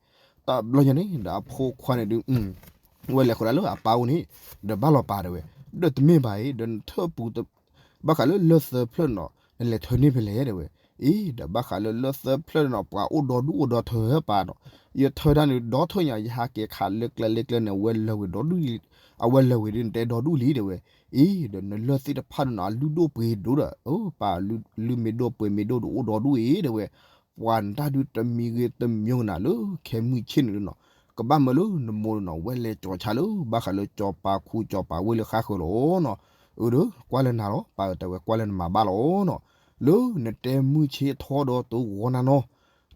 တဘျီညါန့ၣ် ဒီးအဖိခွါန့ၣ်ဒုး ဝဲလဲၤဃီၤဒၣ်လၢအပၢ်အိၣ်န့ၣ်, ဒီးဘၣ်လီၤပာ်တဲဝဲ, ဒီးတမ့ၢ်ဘၣ်အံၤ ဒီးနထၢၣ်ပူၤ ဘၣ်ဃးလၢလၢၢ်သၢဖျၢၣ်နီၤ နလဲၤထၢန့ၢ်ဖဲလဲၣ်တဲဝဲ, အ့ ဒီးဘၣ်ဃးလၢလၢၢ်သၢဖျၢၣ်နီၤ ပှၤအိၣ်ဒီဒူၣ်အိၣ်ဒီထၢပၢ်နီၤ, ယထၢတၢ်န့ၣ်ဒီထၢၣ်ညါ ယဟးက့ၤခးလၢကျဲလၢကျဲန့ၣ် အဝဲလၢာ်ဝဲဒီဒူၣ်လံ, အဝဲလၢာ်ဝဲဒုးနတဲဒီဒူၣ်လံတဲဝဲ, အ့ ဒီးနလၢၢ်သ့ၣ်တဖၣ်န့ၣ်နီၤ အလုၢ်ဒိၣ်ပှ့ၤဒိၣ်ဒီး အၢ ပၢ်လုၢ်မ့ၢ်ဒိၣ်ပှ့ၤမ့ၢ်ဒိၣ်ဒီးအိၣ်ဒီဒူၣ်အံၤတဲဝဲ, ပှၤနတၢ်ဒုးတမံၤဂ့ၤတမံၤဂ့ၤနၤလၢခဲမုၢ်ဆ့ၣ်န့ၣ်ဒုးနီၤ, ကဘၣ်မၢလၢနမိၢ်န့ၣ်နီၤ ဝဲလဲၤကၠီၤဆါလၢ ဘၣ်ဃးလၢကၠီၤပၤခူကၠီၤပၤဝ့ၢ်လၢဃါဃၢၤလီၤနီၤ, အၢ ဒီး ကွၢ်လၢနၤလီၤ ပၢ်ဧၢ တဲဝဲ ကွၢ်လၢနမၤဘၣ်လီၤနီၤ, လၢနတဲမုၢ်ဆ့ၣ်ထီဒီးတဂီၤနၤနီၤ,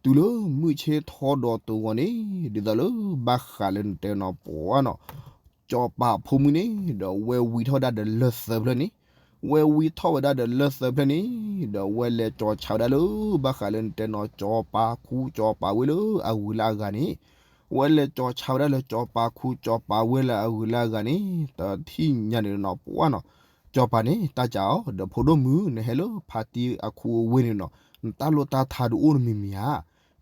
တုၤလၢမုၢ်ဆ့ၣ်ထီဒီးတဂီၤန့ၣ် ဒ်သိးလၢဘၣ်ဃးလၢနတဲနီၤ ပှၤနီၤ ကၠီၤပၤဖိမုၣ်န့ၣ် ဒီးဝဲဝံထီၣ်ဝဲဒၣ်ဒီးလၢၢ်သၢဖျၢၣ်န့ၣ်, ဝဲဝံထီၣ်ဝဲဒၣ်ဒီးလၢၢ်သၢဖျၢၣ်န့ၣ်, ဒီးဝဲလဲၤကၠီၤဆါဝဲဒၣ်လၢ ဘၣ်ဃးလၢနတဲနီၤ ကၠီၤပၤခူကၠီၤပၤဝ့ၢ်လၢအဂုၤလၢအဂၤန့ၣ်, ဝဲလဲၤကၠီၤဆါဝဲဒၣ်လၢကၠီၤပၤခူကၠီၤပၤဝ့ၢ်လၢအဂုၤလၢအဂၤန့ၣ်, တထံၣ်ညါန့ၣ်နီၤ ပှၤနီၤ, ကၠီၤပၤန့ၣ် တၢ်စံးအီၤ ဒီးဖိဒိၣ်မုၣ် နဟဲလၢဖါတံၢ်အခူအဝ့ၢ်န့ၣ်နီၤ, နတၢ်လိၣ်တၢ်ထါဒုးအိၣ်တမံၤမံၤဧါ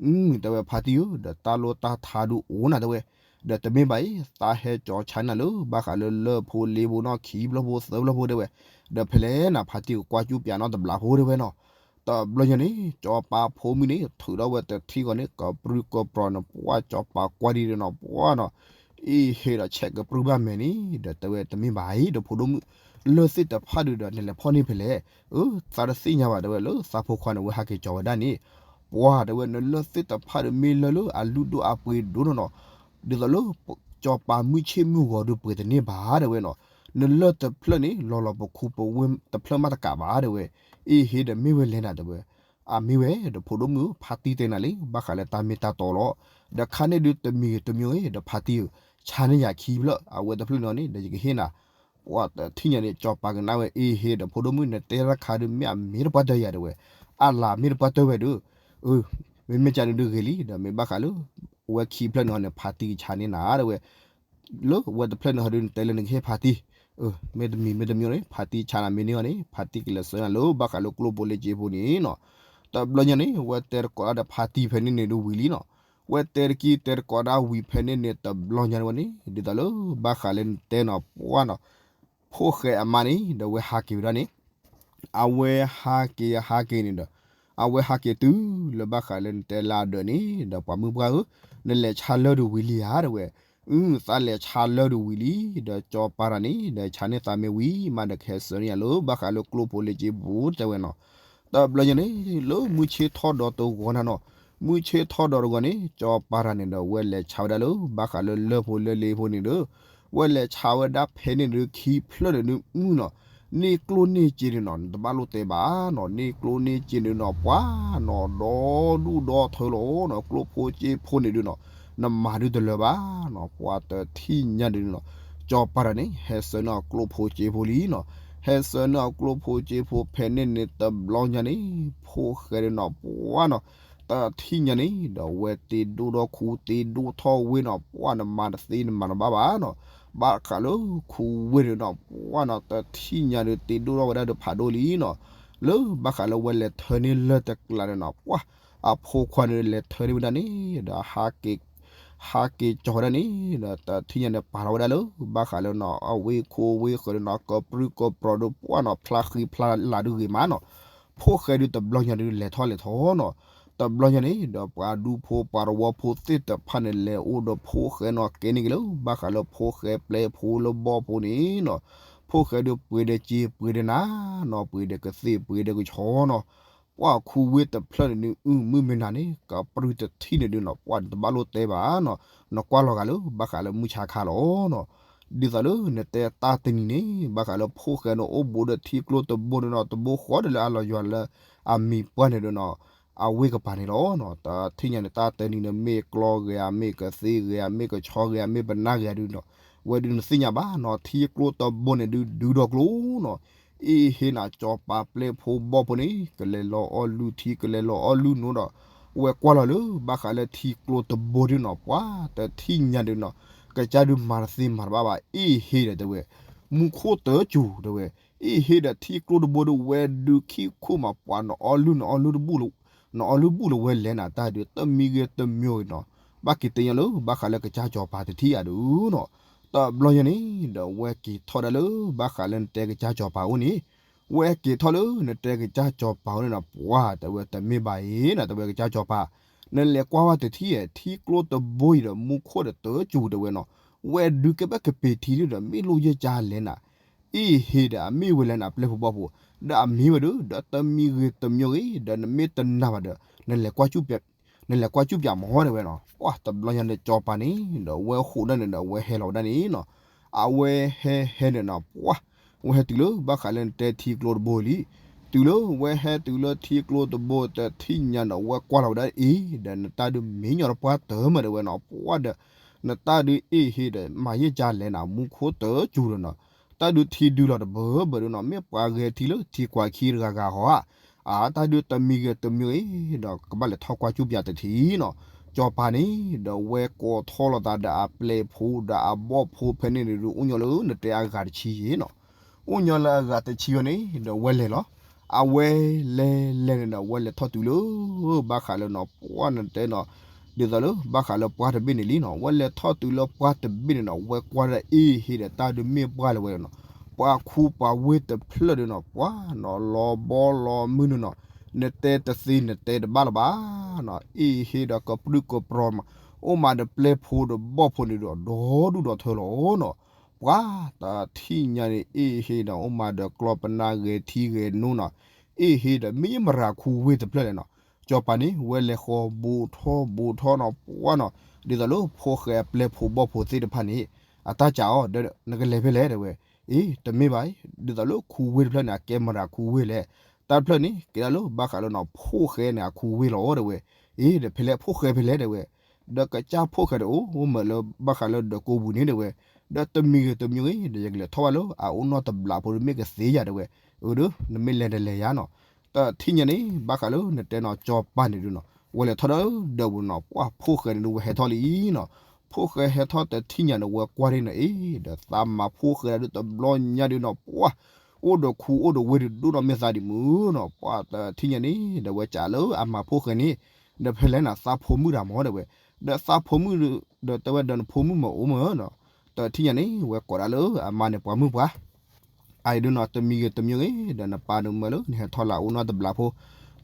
အၢ တဲဝဲ ဖါတံၢ်ဧၢ ဒီးတၢ်လိၣ်တၢ်ထါဒုးအိၣ်နၤတဲဝဲ, ဒီးတမ့ၢ်ဘၣ်အံၤ သးဟဲကၠီၤဆါနၤလၢ ဘၣ်ဃးလၢလၢၢ်ဖိလ့ဖိနီၤ ခံဖျၢၣ်ဖိသၢဖျၢၣ်ဖိတဲဝဲ, ဒီးဖဲလဲၣ်နၤ ဖါတံၢ်ကကွၢ်ကၠူၣ်ပၠးနီတဘျီဖိတဲဝဲနီၤ, တဘျီညါန့ၣ် ကၠီၤပၤဖိမုၣ်န့ၣ် ထုးထီၣ်ဝဲတထံၣ်ဃီန့ၣ် ကပြုၢ်ကပြီၤန့ၣ် ပှၤကၠီၤပၤကွၢ်ဒံးဒီးနီၤ ပှၤနီၤ, အ့ဟ့ဒီးဆဲးကပြုၢ်ဘၣ်မဲာ်န့ၣ် ဒီးတဲဝဲတမ့ၢ်ဘၣ်အံၤ ဒီးဖိဒိၣ်မုၣ် လၢၢ်သ့ၣ်တဖၣ်ဒုးဒီး နလဲၤဖီၣ်န့ၢ်ဖဲလဲၣ်, အၢ သးတသ့ၣ်ညါဘၣ်တဲဝဲ လၢသးဖိခွါန့ၣ် ဝဲဟးက့ၤကၠီၤဝဲဒၣ်န့ၣ်, ပှၤတဲဝဲ နလၢၢ်သ့ၣ်တဖၣ်ဒီးမ့ၢ်လၢၢ်လၢအလုၢ်ဒိၣ်အပှ့ၤဒိၣ်နီၤနီၤ, ဒ်သိးလၢ ကၠီၤပၤမုၢ်ဆ့ၣ်မုၢ်ဂီၤဒုးပှ့ၤတန့ၢ်ဘၣ်တဲဝဲနီၤ, နလၢၢ်တဖျၢၣ်န့ၣ် လီၤလီၤပခူပဝ့ၢ်တဖျၢၣ်မးတကးဘၣ်တဲဝဲ, အ့ဟ့ဒီးမ့ၢ်ဝဲလဲၣ်နၤတဲဝဲ, အမ့ၢ်ဝဲ ဒီးဖိဒိၣ်မုၣ် ဖါတံၢ်တဲနၤလံ ဘၣ်ဃးလၢတၢ်မ့ၢ်တၢ်တီလီၤ, ဒီးခါန့ၣ်ဒုးတမံၤဂ့ၤတမံၤဂ့ၤ ဒီးဖါတံၢ်ဧၢ ဆါန့ၢ်ယၤခံဖျၢၣ် အဝဲတဖျၢၣ်န့ၣ်န့ၣ် ဒီးယကဟ့ၣ်နၤ, ပှၤတထံၣ်ညါန့ၣ် ကၠီၤပၤကနၣ်ဝဲ အ့ဟ့ဒီးဖိဒိၣ်မုၣ် နတဲတၢ်တခါဒုး မ့ၢ်အမ့ၢ်တပှၢ်တၢၢ်ယၤတဲဝဲ, အလၤမ့ၢ်တပှၢ်တၢၢ်ဝဲဒုး, အၢ မ့မ့ၢ်ကန့ၣ်ဒုးဂ့ၤလံ ဒီးမ့ၢ်ဘၣ်ဃးလၢ ဝဲခံဖျၢၣ်န့ၣ်န့ၣ် ဖါတံၢ်ကဆါန့ၢ်နၤတဲဝဲ, လၢဝဲတဖျၢၣ်န့ၣ်ဟီဒုး နတဲလၢနကဟ့ၣ်ဖါတံၢ်, မ့တမံၤမ့တမံၤန့ၣ် ဖါတံၢ်ဆါနၤမ့ၢ်န့ၢ်အီၤန့ၣ် ဖါတံၢ်ဆါနၤလၢဘၣ်ဃးလၢကျိၣ်ဖိလ့ကၠ့ဖိန့ၣ်နီၤ. တဘျီညါန့ၣ် ဝဲတဲတကိးဒၣ်ဒီးဖါတံၢ်ဖဲန့ၣ်န့ၣ်ဒုးဝံၤလံနီၤ. ဝဲတဲတက့ၢ်တဲတကိးဒၣ်ဝံၤဖဲန့ၣ်န့ၣ် တဘျီညါန့ၣ်ဝဲန့ၣ် ဒ်သိးလၢဘၣ်ဃးလၢနတဲနီၤ ပှၢ်နီၤ ဖိၣ်ဃဲအမါန့ၣ် ဒီးဝဲဟးက့ၤဝဲဒၣ်န့ၣ် အဝဲဟးက့ၤဟးက့ၤန့ၣ်ဒီး အဝဲဟးက့ၤတုၤလၢဘၣ်ဃးလၢနတဲလၢအဒၢးန့ၣ် ဒီးပှၤမုၢ်ပှၢ်ဧၢ, နလဲၤဆါလၢဒုးဝံၤလံဧါ တဲဝဲ, အု သးလဲၤဆါလၢဒုးဝံၤလံ, ဒီးကၠီၤပၤတၢ်န့ၣ် ဒီးဆါန့ၢ်သးမ့ၢ်ဝံၤမးဒီးကဟဲဆှၢန့ၢ်ယၤလၢဘၣ်ဃးလၢကျိၣ်ဖိလ့ကၠ့ဖိ တဲဝဲနီၤ. တဘျီညါန့ၣ် လၢမုၢ်ဆ့ၣ်ထီၣ်ဒီးတဂီၤန့ၣ်နီၤ, မုၢ်ဆ့ၣ်ထီၣ်ဒီးတဂီၤန့ၣ် ကၠီၤပၤတၢ်န့ၣ်ဒီး ဝဲလဲၤဆါဝဲဒၣ်လၢဘၣ်ဃးလၢလၢၢ်ဖိလၢလ့ဖိန့ၣ်ဒီး ဝဲလဲၤဆါဝဲဒၣ်ဖဲန့ၣ်ဒီးခံဖျၢၣ်န့ၣ်ဒုးအုနီၤ, န့ၢ်ကျိၣ်န့ၢ်စ့န့ၣ်နီၤ နတဘၣ်လိၣ်တဲဘၣ်နီၤ, န့ၢ်ကျိၣ်န့ၢ်စ့န့ၣ်နီၤ ပှၢ်နီၤ ဒီဒူၣ်ဒီထၢလီၤနီၤ, ကျိၣ်ဖိစ့ဖိန့ၣ်ဒုးနီၤ နမၤဒုးတလၢၤဘၣ်နီၤ, ပှၢ်တထံၣ်ညါဒုးနီၤ, ကၠီၤပၤတၢ်န့ၣ် ဟဲဆှၢန့ၢ်အီၤကျိၣ်ဖိစ့ဖိလံနီၤ, ဟဲဆှၢန့ၢ်အီၤကျိၣ်ဖိစ့ဖိဖဲန့ၣ်န့ၣ် တဘျီညါန့ၣ် ဖိၣ်ဃဲဒုးနီၤ ပှၢ်နီၤ တထံၣ်ညါန့ၣ် ဒီးဝဲတ့ဒိၣ်ထီၣ်ခူ တ့ဒိၣ်ထီၣ်ဝ့ၢ်နီၤ ပှၢ်နမၤတသ့နမၤတဘၣ်ဘၣ်နီၤ, ဘၣ်ဃးလၢခူဝ့ၢ်န့ၣ်နီၤ ပှၢ်နီၤ တထံၣ်ညါဒီးတ့ဒိၣ်ထီၣ်ဝဲဒၣ်ဒီးဖးဒိၣ်လံနီၤ, လၢဘၣ်ဃးလၢဝဲလဲၤထၢန့ၢ်လၢၢ်တကျးန့ၣ်နီၤ ပှၢ် အဖိခွါန့ၣ်လဲၤထၢန့ၢ်ဝဲဒၣ်န့ၣ် ဒီး ဟးက့ၤကၠီၤဝဲဒၣ်န့ၣ် ဒီးတထံၣ်ညါန့ၣ်ပာ်လီၤဝဲဒၣ်လၢ ဘၣ်ဃးလၢနီၤ အဝ့ၢ်ခိဝ့ၢ်ဃၢၤဒုးနီၤ ကပြုၢ်ကပြီၤဒုး ပှၢ်နီၤ ဖျါဃံဖျါလၤဒုးဂ့ၤမးနီၤ, ဖိၣ်ဃဲဒုးတဘျီညါဒုးလဲၤထီၣ်လဲၤထီနီၤ, တဘျီညါန့ၣ် ဒီးပှၤဒူဖိပှၤတဝီဖိသ့ၣ်တဖၣ်န့ၣ် လဲၤအိၣ်ဒီးဖိၣ်ဃဲနီၤ ကဲန့ၣ်က့ၤလၢ ဘၣ်ဃးလၢဖိၣ်ဃဲပျဲဖိလၢဘီၣ်ဖိန့ၣ်နီၤ, ဖိၣ်ဃဲဒုးပှ့ၤဒီးစ့ပှ့ၤဒီးနါနီၤ ပှ့ၤဒီးကသ့ၣ်ပှ့ၤဒီးကဆီနီၤ, ပှၢ်ခူဝ့ၢ်တဖျၢၣ်န့ၣ်ဒုး အု မုၢ်မ့ၢ်နၤန့ၣ် ကပြုၢ်တထံၣ်န့ၣ်ဒုးနီၤ ပှၢ်နတဘၣ်လိၣ်တဲဘၣ်နီၤ, နကွၢ်လီၤဂာ်လၢ ဘၣ်ဃးလၢမုၢ်ဆါခါလီၤနီၤ, ဒ်သိးလၢနတဲတၢ်တနံၤန့ၣ် ဘၣ်ဃးလၢဖိၣ်ဃဲန့ၣ်အိၣ်ဘူးဒီးထံကျိတဘိန့ၣ်နီၤ တဘိဃီဒီးလၢအလီၤယွၤလၢအမံၤပှၢ်န့ၣ်ဒုးနီၤ, အဝ့ၢ်ကပၤန့ၣ်လီၤနီၤ, တထံၣ်ညါန့ၣ် တၢ်တနံၤန့ၣ် မ့ၢ်ကျီဂ့ၤဧါ မ့ၢ်ကသ့ဂ့ၤဧါ မ့ၢ်ကဆီဂ့ၤဧါ မ့ၢ်ပနၢ်ဂ့ၤဧါဒုးနီၤ, ဝဲဒုးနသ့ၣ်ညါဘၣ်နီၤ ထံကျိတဘိန့ၣ်ဒုး ဒုးဒီးကျိနီၤ, အ့ၣ်ဟ့နၤ ကၠီၤပၤပျဲဖိဘီၣ်ဖိန့ၣ် ကလဲၤလီၤအီၣ်လုၢ်ထံ ကလဲၤလီၤအီၣ်လုၢ်နိဒီး ဝဲကွၢ်လီၤလၢ ဘၣ်ဃးလၢထံကျိတဘိဒုးနီၤ ပှၢ်တထံၣ်ညါဒုးနီၤ, ကစၢ်ဒုးမၤတသ့မၤတဘၣ်ဘၣ် အ့ၣ်ဟ့ဒီးတဲဝဲ, မူခိၣ်တၢ်စူၤတဲဝဲ, အ့ၣ်ဟ့ဒီးထံကျိတဘိဒုး ဝဲဒုးခံခိၣ်မး ပှၢ်နအီၣ်လုၢ် နအီၣ်လုၢ်တဘူၣ်လၢ နအီၣ်လုၢ်ဘူၣ်လၢဝဲလဲၤနၤတၢ်ဒုး တမံၤဂ့ၤတမံၤဂ့ၤနီၤ, ဘၣ်က့ၤတဲညါလၢ ဘၣ်ဃးလၢကစၢ်ကၠီၤပၤတထံၣ်အဒုးနီၤ, တဘျီညါန့ၣ် ဒီးဝဲက့ၤထီၣ်ဒၣ်လၢ ဘၣ်ဃးလၢနတဲကစၢ်ကၠီၤပၤအိၣ်န့ၣ်, ဝဲက့ၤထီၣ်လၢနတဲကစၢ်ကၠီၤပၤအိၣ်န့ၣ်နီၤ ပှၢ်တဲဝဲတမ့ၢ်ဘၣ်အံၤနီၤ တဲဝဲကစၢ်ကၠီၤပၤ, နလဲၤကွၢ်ဝဲတထံၣ်ဧါ ထံကျိတဘိအံၤဒီး မူခိၣ်ဒီးတၢ်စူၤတဲဝဲနီၤ, ဝဲဒုးကဘၣ်ကပ့ၤထံဒုးဒီး မ့ၢ်လိၣ်ယဲၢ်ကၢလဲၤနၤ အ့ၣ်ဟ့ဒီး အမ့ၢ်ဝဲလဲၤနၤပျဲၢ်ဖိဘီၣ်ဖိ, ဒီးအမ့ၢ်ဝဲဒုး ဒီးတမံၤဂ့ၤတမံၤဂ့ၤ ဒီးနမ့ၢ်တနာ်ဘၣ်ဒီး နလဲၤကွၢ်စူၣ်ပျး, နလဲၤကွၢ်စူၣ်ပျးမီၤတဲဝဲနီၤ, ပှၢ်တဘျီညါဒီးကၠီၤပၤန့ၣ် ဒီးဝဲဟိးဒၣ်န့ၣ်ဒီး ဝဲဟဲလီၤဝဲဒၣ်န့ၣ်နီၤ, အဝဲဟဲဟဲန့ၣ်နီၤ ပှၢ် ဝဲဟဲတုၤလၢဘၣ်ဃးလၢနတဲထံကျိတဘိလံ, တုၤလၢဝဲဟဲတုၤလၢထံကျိတဘိတထံၣ်ညါဒီး ဝဲကွၢ်လီၤဝဲဒၣ်အ့ၣ် ဒီးနတၢ်ဒုးမ့ၢ်ညီတပှၢ်တၢၢ်မးတဲဝဲနီၤ, ပှၢ်ဒီး နတၢ်ဒုးအ့ၣ်ဟ့ဒီး မၤယဲၢ်ကၢလဲၤနၤ မူခိၣ်တၢ်စူၤဒီးနီၤ, တၢ်ဒုးထံဒုးလီၤတဘၢဘၢဒုးနီၤ, မ့ၢ်ပှၤဂဲၤထံလၢထံကွၢ်ခံတဂၤဂၤဟီဧါ, အတၢ်ဒုးတမံၤဂ့ၤတမံၤဂ့ၤ ဒီးကဘၣ်လဲၤထီၣ်ကွၢ်စူၣ်ပျးတထံၣ်နီၤ, ကၠီၤပၤန့ၣ် ဒီးဝဲကိးထီၣ်လိာ်သးဒီးအပျဲၢ်ဖိဒီးအဘီၣ်ဖိဖဲန့ၣ်န့ၣ်ဒုး အိၣ်ညီလၢနတဲအဂၤတဆံယဲၢ်နီၤ, အိၣ်ညီလၢအဂၤတဆံယဲၢ်န့ၣ် ဒီးဝဲလဲၤလီၤ, အဝဲလဲၤလဲၤန့ၣ်ဒီး ဝဲလဲၤထီၣ်တုၤလၢ ဘၣ်ဃးလၢနီၤ ပှၢ်နတဲနီၤ, ဒ်သိးလၢဘၣ်ဃးလၢပှၢ်တဘ့ၣ်န့ၣ်လံနီၤ, ဝဲလဲၤထီၣ်တုၤလၢပှၢ်တဘ့ၣ်န့ၣ်နီၤ, ဝဲကွၢ်ဒၣ်အ့ၣ်ဟ့ဒီးတၢ်ဒုးမ့ၢ်ပှၢ်လၢဝဲနီၤ, ပှၤခူပှၤဝ့ၢ်တဖျၢၣ်ဒုးနီၤ ပှၢ်နီၤ လီၤဘီလီၤမုၢ်န့ၣ်နီၤ, နတဲတသ့နတဲတဘၣ်လၢၤဘၣ်နီၤ, အ့ၣ်ဟ့ဒီးကပြုၢ်ကပြီၤမး, အိၣ်မးဒီးပျဲၢ်ဖိဒီးဘီၣ်ဖိန့ၣ်ဒီး ဒီဒူၣ်ဒီထၢလီၤနီၤ, ပှၤတထံၣ်ညါန့ၣ် အ့ၣ်ဟ့ဒီး အိၣ်မးဒီးကျီပနၢ်ဂဲၤထံဂဲၤနိနီၤ, အ့ၣ်ဟ့ဒီး မ့ၢ်မရၤခူဝ့ၢ်တဖျၢၣ်လဲၣ်နီၤ, ကၠီၤပၤန့ၣ် ဝဲလဲၤဃီၤဘူးထီၣ်ဘူးထီၣ်နီၤ ပှၢ်နီၤ, ဒ်သိးလၢဖိၣ်ဃဲအပျဲၢ်ဖိဘီၣ်ဖိသ့ၣ်တဖၣ်န့ၣ် အတၢ်စံးအီၤဒီး နကလဲၤဖဲလဲၣ်တဲဝဲ, အ့ တမ့ၢ်ဘၣ်အံၤ ဒ်သိးလၢခူဝ့ၢ်တဖျၢၣ်န့ၣ် အကဲမရၤခူဝ့ၢ်လဲၣ်, တၢ်တဖျၢၣ်န့ၣ် ကဲဒၣ်လၢဘၣ်ဃးလၢနီၤ ဖိၣ်ဃဲန့ၣ် အခူဝ့ၢ်လီၤတဲဝဲ, အ့ ဒီးဖဲလဲၣ်ဖိၣ်ဃဲဖဲလဲၣ်တဲဝဲ, ဒီးကစၢ်ဖိၣ်ဃဲဒီး အိၣ်မးလၢဘၣ်ဃးလၢဒီးကိးပူၤန့ၣ်တဲဝဲ, ဒီးတမံၤဂ့ၤတမံၤဂ့ၤ ဒီးယကလဲၤထီၣ်ဘၣ်လၢအအိၣ်နီၢ်တဘျီဖိဒီးမ့ၢ်ကသ့ယၤတဲဝဲ, အၢဒီး နမ့ၢ်လဲၤတလဲၤယၤနီၤ, တထံၣ်ညါန့ၣ် ဘၣ်ဃးလၢနတဲနီၤ ကၠီၤပၤန့ၣ်ဒုးနီၤ ဝဲလဲၤထီၣ်ဒီးဒီးပူၤနီၤ ပှၤဖိၣ်ဃဲန့ၣ်ဒုးဝဲဟဲထီၣ်လံနီၤ, ဖိၣ်ဃဲဟဲထီၣ်တထံၣ်ညါန့ၣ် ဝဲကွၢ်ဒ်န့ၣ်အံၤ ဒီးသးမၤဖိၣ်ဃဲဒၣ်ဒုးတဘျီညါဒုးနီၤ ပှၢ် အိၣ်ဒီးခူအိၣ်ဒီးဝ့ၢ်ဒုးဒိၣ်နီၢ်မ့ၢ်သးဒံးမုၢ်နီၤ ပှၢ်တထံၣ်ညါန့ၣ် ဒီးဝဲကးလၢအမၤဖိၣ်ဃဲန့ၣ် ဒီးဖဲလဲၣ်နၤသးဖိမုၣ်တၢ်မၢဒီးဝဲ ဒီးသးဖိမုၣ်ဒီးတဲဝဲဒီးနဖိမုၣ်မ့ၢ်အိၣ်မၢနီၤ တထံၣ်ညါန့ၣ် ဝဲကိးဒၣ်လၢအမါန့ၣ်ပှၤမုၣ်ပှၢ် အအံၤဒုးနီၤ တမံၤဂ့ၤတမံၤဂ့ၤ ဒီးနပၢ်ဒုးမၢလၢနဟဲထီၣ်လၢအအိၣ်နီတဘျီဖိ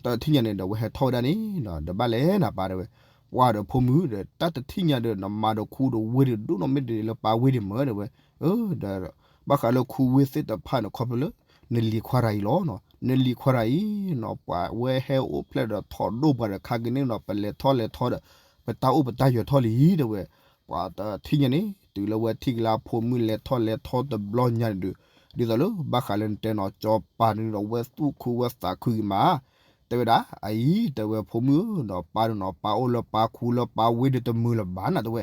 တထံၣ်ညါန့ၣ်ဒီးဝဲဟဲထီၣ်ဝဲဒၣ်န့ၣ်နီၤ ဒီးဘၣ်လဲၣ်နပၢ်တဲဝဲ ပှၢ်ဒီးဖိမုၣ်ဒီး တၢ်တထံၣ်ညါဒီး နမၤဒီးခူဒီးဝ့ၢ်ဒုးဒိၣ်နီၢ်မ့ၢ်ဒ်လၢပၢ်ဝ့ၢ်ဒံးမၢဒီးဝဲ ဒီး ဘၣ်ဃးလၢခူဝ့ၢ်သ့ၣ်တဖၣ်န့ၣ် ခီဖျိလၢ နလံၤခွါရၤအံၤလီၤနီၤ နလံၤခွါရၤအံၤနီၤ ပှၤဝဲဟဲအိၣ်ဖျဲၣ်ဒီးထီၣ်ဒိၣ်ပှၤဒီးခါက့ၤန့ၣ်နီၤ ပလဲၤထီၣ်လဲၤထီဒီး ပတၢ်အိၣ်ပတၢ်ယၢၤထီၣ်လံတဲဝဲ ပှၤတထံၣ်ညါန့ၣ် တုၤလၢဝဲထံၣ်ကလၢအဖိမုၣ်လဲၤထီၣ်လဲၤထီတဘျီညါန့ၣ်ဒုး ဒ်သိးလၢဘၣ်ဃးလၢနတဲနီၤ စီၤပၤန့ၣ်ဒီး ဝဲသူၣ်ခုဝဲသးခုဂ့ၤမး တဲဝဲဒၣ် အအံၤတဲဝဲဖိမုၣ်ဧၢနီၤ ပၢ်ဒုးနီၤ ပၢ်အိၣ်လၢပၢ်ခူလၢပၢ်ဝ့ၢ်ဒုးတမုာ်လၢၤဘၣ်နၤ တဲဝဲ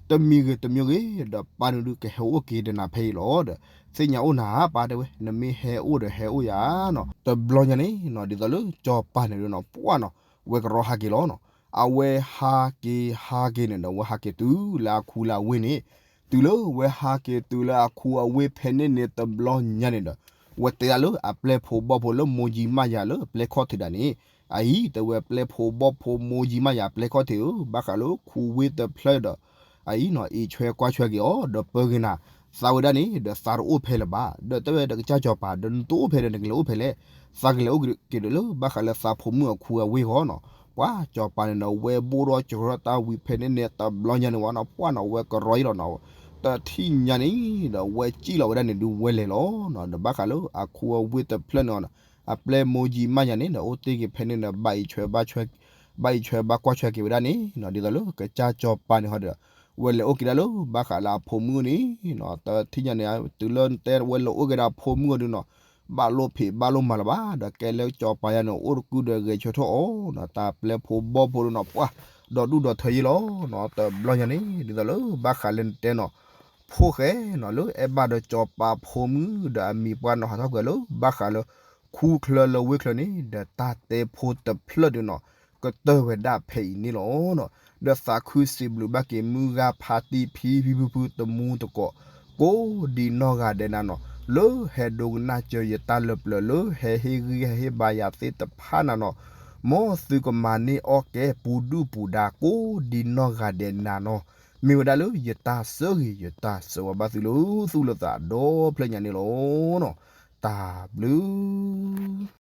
တမံၤဂ့ၤတမံၤဂ့ၤ ဒီးပၢ်န့ၣ်ဒုးကဟဲအိၣ်က့ၤဒီးနၤဖဲအံၤလီၤဒီး သ့ၣ်ညါအိၣ်နၤ ပၢ်တဲဝဲ နမ့ၢ်ဟဲအိၣ်ဒီးဟဲအိၣ်ယၤနီၤ တဘျီညါန့ၣ်နီၤ ဒ်သိးလၢစီၤပၤန့ၣ်ဒုးနီၤ ပှၢ်နီၤ ဝဲကရီဟးက့ၤလီၤနီၤ အဝဲဟးက့ၤဟးက့ၤန့ၣ်ဒီး ဝဲဟးက့ၤတုၤလၢအခူလၢအဝ့ၢ်န့ၣ် တုၤလၢဝဲဟးက့ၤတုၤလၢအခူအဝ့ၢ်ဖဲန့ၣ်န့ၣ် တဘျီညါန့ၣ်ဒီး ဝဲတဲဒၣ်လၢအပျဲၢ်ဖိဘီၣ်ဖိလၢမိၢ်ယံၤမးယၤလၢအပျဲၢ်ခီၣ်ထံးဒၣ်န့ၣ် အအံၤတဲဝဲပျဲၢ်ဖိဘီၣ်ဖိမိၢ်ယံၤမးယၤပျဲၢ်ခီၣ်ထံးဧၢ ဘၣ်ဃးလၢခူဝ့ၢ်တဖျၢၣ်ဒီး အအံၤနီၤ အံးဆွဲကွၢ်ဆွဲက့ၤအီၤ ဒီးပၢက့ၤနၤ သးဝဲဒၣ်န့ၣ် ဒီးသးတအိၣ်ဖဲလၢၤဘၣ် ဒီးတဲဝဲဒီးကစၢ်စီၤပၤ ဒီးနတအိၣ်ဖဲဒီးနကလဲၤအိၣ်ဖဲလဲၣ် သးကလဲၤအိၣ်က့ၤဒီးလၢဘၣ်ဃးလၢသးဖိမုၣ်အခူအဝ့ၢ်အဂီၢ်နီၤ ပှၢ်စီၤပၤန့ၣ်ဒီး ဝဲဘိၣ်ဒီးကရီတၢ်ဝံၤဖဲန့ၣ်န့ၣ် တဘျီညါန့ၣ်ဝဲနီၤ ပှၢ်နီၤ ဝဲကရီအံၤလီၤနီၤ တထံၣ်ညါန့ၣ်ဒီး ဝဲစံၣ်လီၤဝဲဒၣ်န့ၣ်ဒုးဝဲလဲၤလီၤ ဒီးဘၣ်ဃးလၢအခူအဝ့ၢ်တဖျၢၣ်န့ၣ် အပျဲၢ်မိၢ်ယံၤမးယၤန့ၣ်ဒီး အိၣ်တ့ၢ်က့ၤဖဲန့ၣ်ဒီး ဘၣ်အံးဆွဲ ဘၣ်အံးဆွဲဘၣ်ကွၢ်ဆွဲက့ၤဝဲဒၣ်န့ၣ်နီၤ ဒ်သိးလၢကစၢ်စီၤပၤန့ၣ်ဟီဒီး ဝဲလဲၤအိၣ်က့ၤဒၣ်လၢဘၣ်ဃးလၢအဖိမုၣ်န့ၣ်နီၤ တထံၣ်ညါန့ၣ် တုၤလၢတဲဝဲလဲၤအိၣ်က့ၤဒီးအဖိမုၣ်အီၤဒုးနီၤ ဘၣ်လိၣ်ဖံးဘၣ်လိၣ်မၤလၢၤဘၣ် ဒီးကဲလၢစီၤပၤယါန့ၣ် အိၣ်တကုဒီးဂဲၤဆၢထၢၣ်အီၤနီၤ တၢ်ပျဲၢ်ဖိဘီၣ်ဖိဒုးနီၤ ပှၢ်ဒီးဒူၣ်ဒီးထၢယ့ၢ်လီၤနီၤ တဘျီညါန့ၣ် ဒ်သိးလၢဘၣ်ဃးလၢနတဲနီၤ ဖိၣ်ဃဲနီၤ လၢအဲၣ်ဘၣ်ဒီးစီၤပၤဖိမုၣ်ဒီးအမံၤပှၢ်နီၤ ဟးထီၣ်ကွံာ်လၢဘၣ်ဃးလၢ ခူချၢလၢဝ့ၢ်ချၢန့ၣ် ဒီးတၢ်တဲဖိတဖျၢၣ်ဒုးနီၤ ကတၢၢ်ဝဲဒၣ်ဖဲအံၤန့ၣ်လီၤနီၤ ဒီးသးခုစံးဘျုးဘၣ်က့ၤမုၢ်ဂၤဖါတံၢ်ဖံဖံဖုဖုတမူတကိး ကိးဒံးနီၢ်ဂၤဒဲးနၤနီၤ လၢဟဲဒိကနၣ်စၢၤယတၢ်လၢပျၢၤ လၢဟဲဟ့ၣ်ဂံၢ်ဟဲဟ့ၣ်ဘါယၤသ့ၣ်တဖၣ်နၤနီၤ မ်သုကမၤန့ၢ်အီၣ်ကဲပူၤဒုၣ်ပူၤဒါ ကိးဒံးနီၢ်ဂၤဒဲးနၤနီၤ မ့ၢ်ဝဲဒၣ်လၢယတၢ်ဆၢဂ့ၤ ယတၢ်ဆၢဝါဘၣ်သုလၢသူၣ်လၢသးဒီဖျၢၣ်ညါန့ၣ်လီၤ. တၢ်ဘျုး